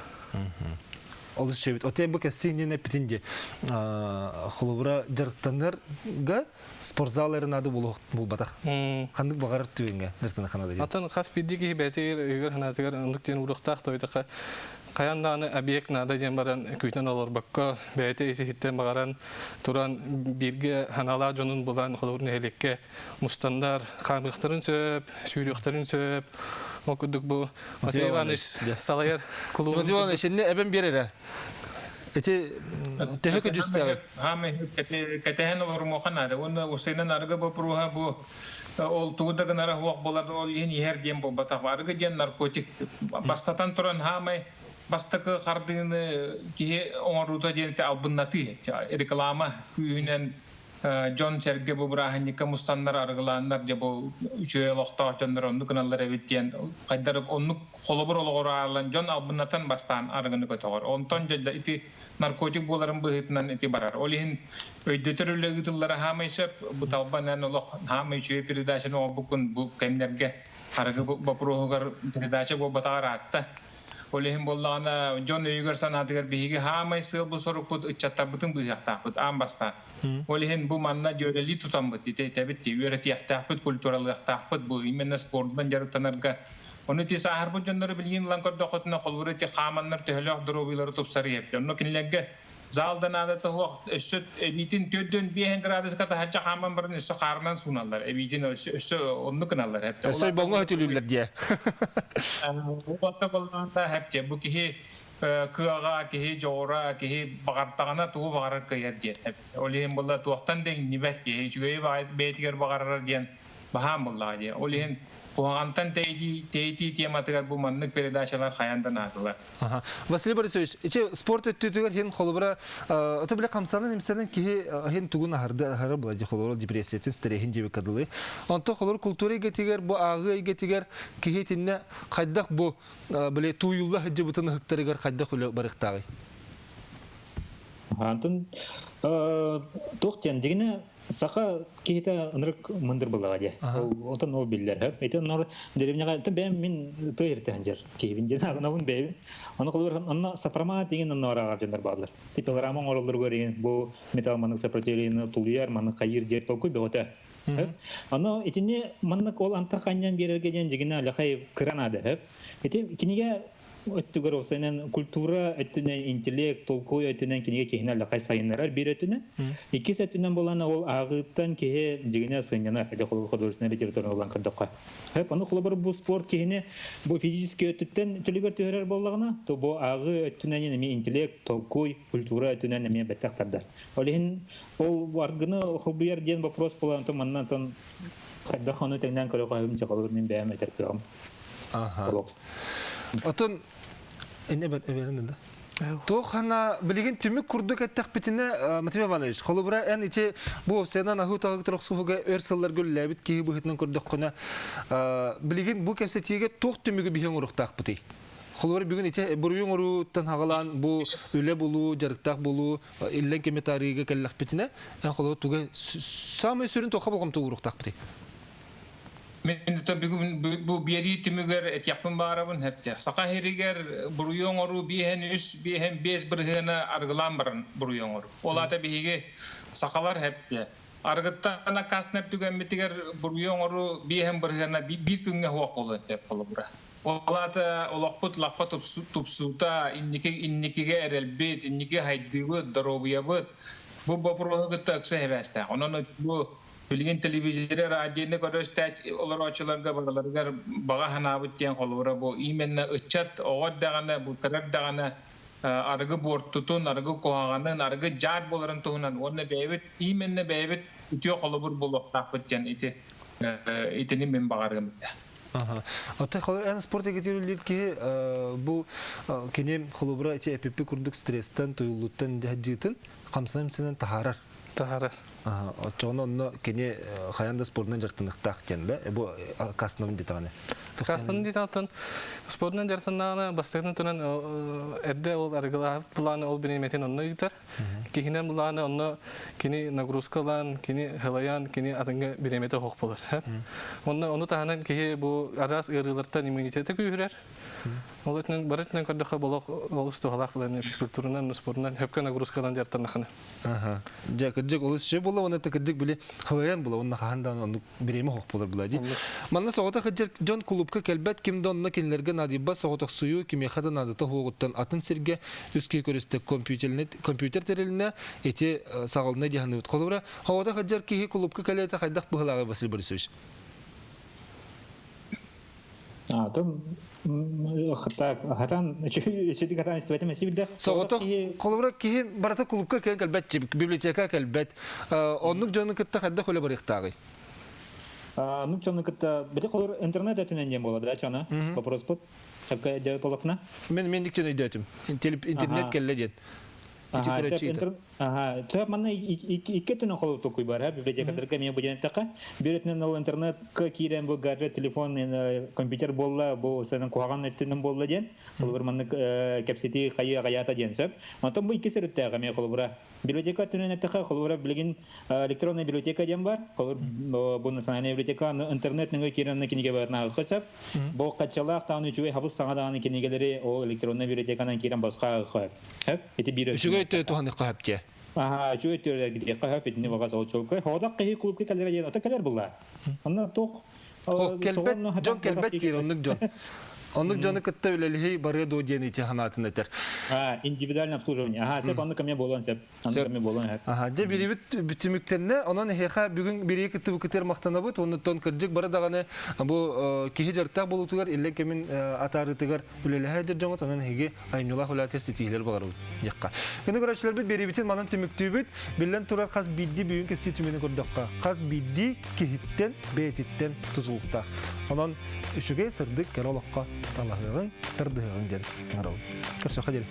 Олус сөбүт. Отен бу кэстиин диэн эппитин ди. Холобура дьарыктанарга спортзал эрэ наада буолбатах. Ханнык баҕарар түгэҥҥэ дьарыктана ханада диэн. Атын хас биирдии киһи бэйэтигэр өйүгэр санаатыгар оннук диэн уруохтаах тойдоха хайаан даҕаны объект наада диэн баран күүтэн олорбокко бэйэтэ ис-иһиттэн баҕаран туран бииргэ санаалаах дьонун булан холобур нэһилиэккэ мустаннар хаамыахтарын сөп, сүүрүөхтэрин сөп. Ол курдук бу Матвей Иванович салайар кулуубун. Матвей Иванович, инне эбэн биэр эрэ. Ити төһө көдьүүстээҕий? Хаамай кэтэһэн олорумуохха наада. Уонна усайынан арыгы боппуруоһа бу ол тугу да гынара суох буолар, ол иһин иһэр диэн буолбатах. Арыгы диэн наркотик. Бастатан туран хаамай бастакы хардыыны киһи оҥоруута диэн албыннатыы, реклама күүһүнэн дьон-сэргэ бу бырааһынньыкка мустаннар арыгылааннар дьэ бу үчүгэй олохтоох дьоннор оннук гыналлар эбит диэн хайдарык оннук холобур олоҕор аалан дьон албыннатан бастаан арыгыны көтөҕөр. Онтон дьэ ити наркотик буоларын быһыытынан ити барар. Ол иһин өйдөтөр үлэ ыытыллара хаамай сөп. Бу талбан эн олох хаамай үчүгэй передачаны оҥорбуккун бу кэмнэргэ арыгы боппуруоһугар передача буолбатаҕар аатта. Ол иһин буоллаҕына, дьон өйүгэр-санаатыгар биһиги хаамай сыалбыт-сорукпут ыччаттарбытын быыһыахтаахпыт аан бастаан. Ол иһин бу манна дьүөрэлии тутаммыт, ити этэбит дии, үөрэтиэхтээхпит, культуралыахтаахпыт бу именно спордунан дьарыктанарга. Ону ити сааһырбыт дьоннору билигин ылан көрдөххүтүнэ, холобура ити хааманнар төһөлөөх доруобуйалары тупсарыы эбит. Онно кинилэргэ Зал да наадата суох, өссө эбиитин 45 градуска таһырдьа хааман баран өссө хаарынан сууналлар, эбиитин өссө оннук гыналлар. Өссө боҥо өтүлүүллэр диэ. Уотта боллаҕына хэпче бу киһи кыаҕа, киһи дьоҕура, киһи баҕартаҕына тугу баҕарар кыайар диэн. Ол иһин буолла туохтан да иҥнибэт киһи үчүгэйи бэйэтигэр баҕарар диэн баһаам буоллаҕа дии. Ол иһин куһаҕантан тэйитии, тэйитии тематыгар бу маннык передачалар хайаан да наадалар. Василий Борисович, ити спорт өттүтүгэр хин холобура, ото биле хамсанан имсэнэн киһи хин тугун аһарды аһара була ди холобура депрессиятын, стрессин диэбит кадылы. Онто холобур культура эйгэтигэр бу ааҕыы эйгэтигэр киһи итиннэ хайдах бу биле тууйулла сылдьыбытын ыһыктарыгар хайдах үлэ барыктааҕый? Антон туох диэн дигинэ саха киһитэ ынырык мындыр былаҕа дии. Онтон ол биллэр. Ити оннор деревняҕа бэйэм мин тыа иртэһэн дьэр киһибин диэн аҕынабын бэйэбин. Ону холобур онно сопромат деген онно арааҕар дьоннор бааллар. Пилорама оҥороллоругар деген бу металл маннык сопротивление тулуйар, маннык хайыыр диэн толкуй бөҕөтө. Ону итини маннык ол антах ханньан биэрэргэ диэн дьигинэ алахай кыра наада. Ити кинигэ өттүгэр уопсайынан культура өттүнэн, интеллект, толкуй өттүнэн кинигэ киһини аллахай сайыннарар биир өттүнэн. Иккис өттүнэн буолан ол ааҕыыттан киһи дьигинэ сынньанар, это художественная литература ылан көрдөххө. Хөп, ону холобур бу спорт киһини бу физический өттүттэн чөлүгэр түһэрэр буоллаҕына, то бу ааҕыы өттүнэн эмиэ интеллект, толкуй, культура өттүнэн эмиэ бэттэх тардар. Ол иһин ол аргыны холбуйар диэн вопрос буолан, то манна тон хайдах ону тэҥнээн көрө хоһум чахалыр мин бэйэм этэр кыаҕым. Отон эбэрин да. Туохана билигин түмүк курдук эттэхпитинэ Матвей Иванович, холобура эн ити бу овсенан аһыы утаҕы охсуһуга өр сылларга үлэлээбит киһи быһыытынан көрдөххүнэ билигин бу кэпсэтиигэ туох түмүгү биһи оҥоруохтаахпытый? Холобура бүгүн ити буруйу оҥорууттан хаҕалаан бу үлэ булуу, дьарыктаах булуу, иллэҥ кэми таарыйыыга кэллэхпитинэ, эн холобура туга саамай сүрүн туохха болҕомто ууруохтаахпытый? Мин бүгүн бу биэрии түмүгэр этиэхпин баҕарабын хэптэ. Саха сиригэр буруйу оҥоруу биэһэн үс, биэһэн биэс бырыһыана арыгылаан баран буруйу оҥоруу. Ол аата биһиги сахалар хэптэ. Арыгыттан аккаастанар түгэммитигэр буруйу оҥоруу биэһэн бырыһыана биир күҥҥэ суох буолуон сөп холобура. Ол аата олохпут лаппа тупсуута, инники инникигэ эрэлбит, инники хайдыыбыт, доруобуйабыт бу боппуруоһу кытта ыкса сибээстээх. Онон бу Билигин телевизоры, радионы көрөстөөч олороочуларга барыларыгар баҕа санаабыт диэн холобура бу именно ыччат оҕо даҕаны, бу кырар даҕаны арыгы буортутун, арыгы куһаҕанын, арыгы дьаат буоларын туһунан уонна бэйэбит именно бэйэбит үтүө холобур буолуохтаахпыт диэн ити итини мин баҕарыам этэ. Оттон холобур эн спорт эйгэтигэр киһи бу кини холобура ити эпиппи курдук стресстэн, туйуллуттан дьиытын хамсанан таһаарар. Таһаарар. Оччоҕуна онно кини хайаан да спордунан дьарыктаныахтаах диэн да бу кастынан диэтэҕинэ. Кастынан диэтэҕиттэн спордунан дьарыктаннаҕына бастакытын туран эрдэ ол арыгылаабыт былааны ол бириэмэтин онно ыытар. Киһинэн былааны онно кини нагрузкалаан, кини хылайан, кини атыҥҥа бириэмэтэ оһох болар. Онно ону таһынан киһи бу араас ыарыылартан иммунитета күүһүрэр. Ол өтүнэн бары өтүнэн көрдөххө болох олус туһалаах булан физкультуранан, спордунан хөпкө нагрузкалаан дьарыктаннахына. Дьэ, кырдьык олус үчүгэй буолла уонна кырдьык били хылайан була уонна хаһан даҕаны оннук бириэмэ суох буолар була дии. Манна соҕотох сылдьар дьон кулуупка кэлбэт, ким да онно кинилэргэ наадыйбат соҕотохсуйуу кимиэхэ да наадата суоҕуттан атын сиргэ үс киһи көрүстэ компьютер тэрилинэ ити саҕалына дии саныыбыт. Холобура, соҕотох сылдьар киһи кулуупка кэлиэтэ хайдах быһылааҕый Василий Борисович? Атом хатан үчүгэй хатан истибэтим эсибилде. Соҕотох холобура киһи барыта кулуупка кэлэн кэлбэт, библиотека кэлбэт. Оннук дьону кытта хайдах үлэ барыахтааҕый? Оннук дьону кытта бити холор интернет өтүнэн диэн буолар да чана вопроспут. Шапка дьэ толокна. Мен мен диктен өйдөөтүм. Интернет кэллэ диэн. Ага, төп манна икки өттүнэн холобур толкуй бар, библиотекаларга эмиэ бу диэн эттэххэ, биир өттүнэн ол интернетка киирэн бу гаджет, телефон, компьютер буолла, бу сэнэн куһаҕан өттүнэн буолла диэн, холобур маннык кэпсэтии хайыы аҕайаата диэн сөп. Онтон бу иккис өрүттээх эмиэ холобура библиотека өттүнэн эттэххэ, холобура билигин электронная библиотека диэн бар, холобур бу национальная библиотека интернет нөҥүө киирэн кинигэ барытын ааҕыахха сөп. Бу хаччалаах даҕаны үчүгэй хабыс саҥа даҕаны кинигэлэри ол электронная библиотеканан киирэн босхо ааҕыахха сөп. Ити биир Үчүгэй өттө туһаныхха сөп дии. Аха, үчүгэй өттүгэр кириэххэ сөп, итини баҕас ол чуолкай. Хоодох киһи клубка кэлэрэ диэн ото кэлэр булла. Онно туох кэлбэт дьон кэлбэт диир оннук дьон. Оннук дьону кытта үлэлиһи барыа дуо диэн ити санаатын этэр. А, индивидуальное обслуживание. Аха, сөп, оннук эмиэ буолуон сөп. Оннук эмиэ буолуон сөп. Аха, дьэ билибит түмүктэннэ. Онон эһиэхэ бүгүн бирии кыттыбыккытыгар махтанабыт. Оннуттан кырдьык бары даҕаны бу киһи дьарыктаах буолуутугар иллэҥ кэмин атаарыытыгар үлэлэһэ дьоҥҥут онон эһиги айымньылаах үлээтигэр ситиһиилэр баҕарабыт диэххэ. Күнү көрөөччүлэрбит биэриибитин манан түмүктүүбүт. Биллэн турар хас биирдии бүгүн кэпсии түмүгүн көрдөххө, хас биирдии киһиттэн бэйэтиттэн тутулуктаах. Онон үчүгэй сырдык кэрэ олоххо талаһыаҕыҥ, тардыһыаҕыҥ диэн ыҥырабын. Көрсүөххэ диэри.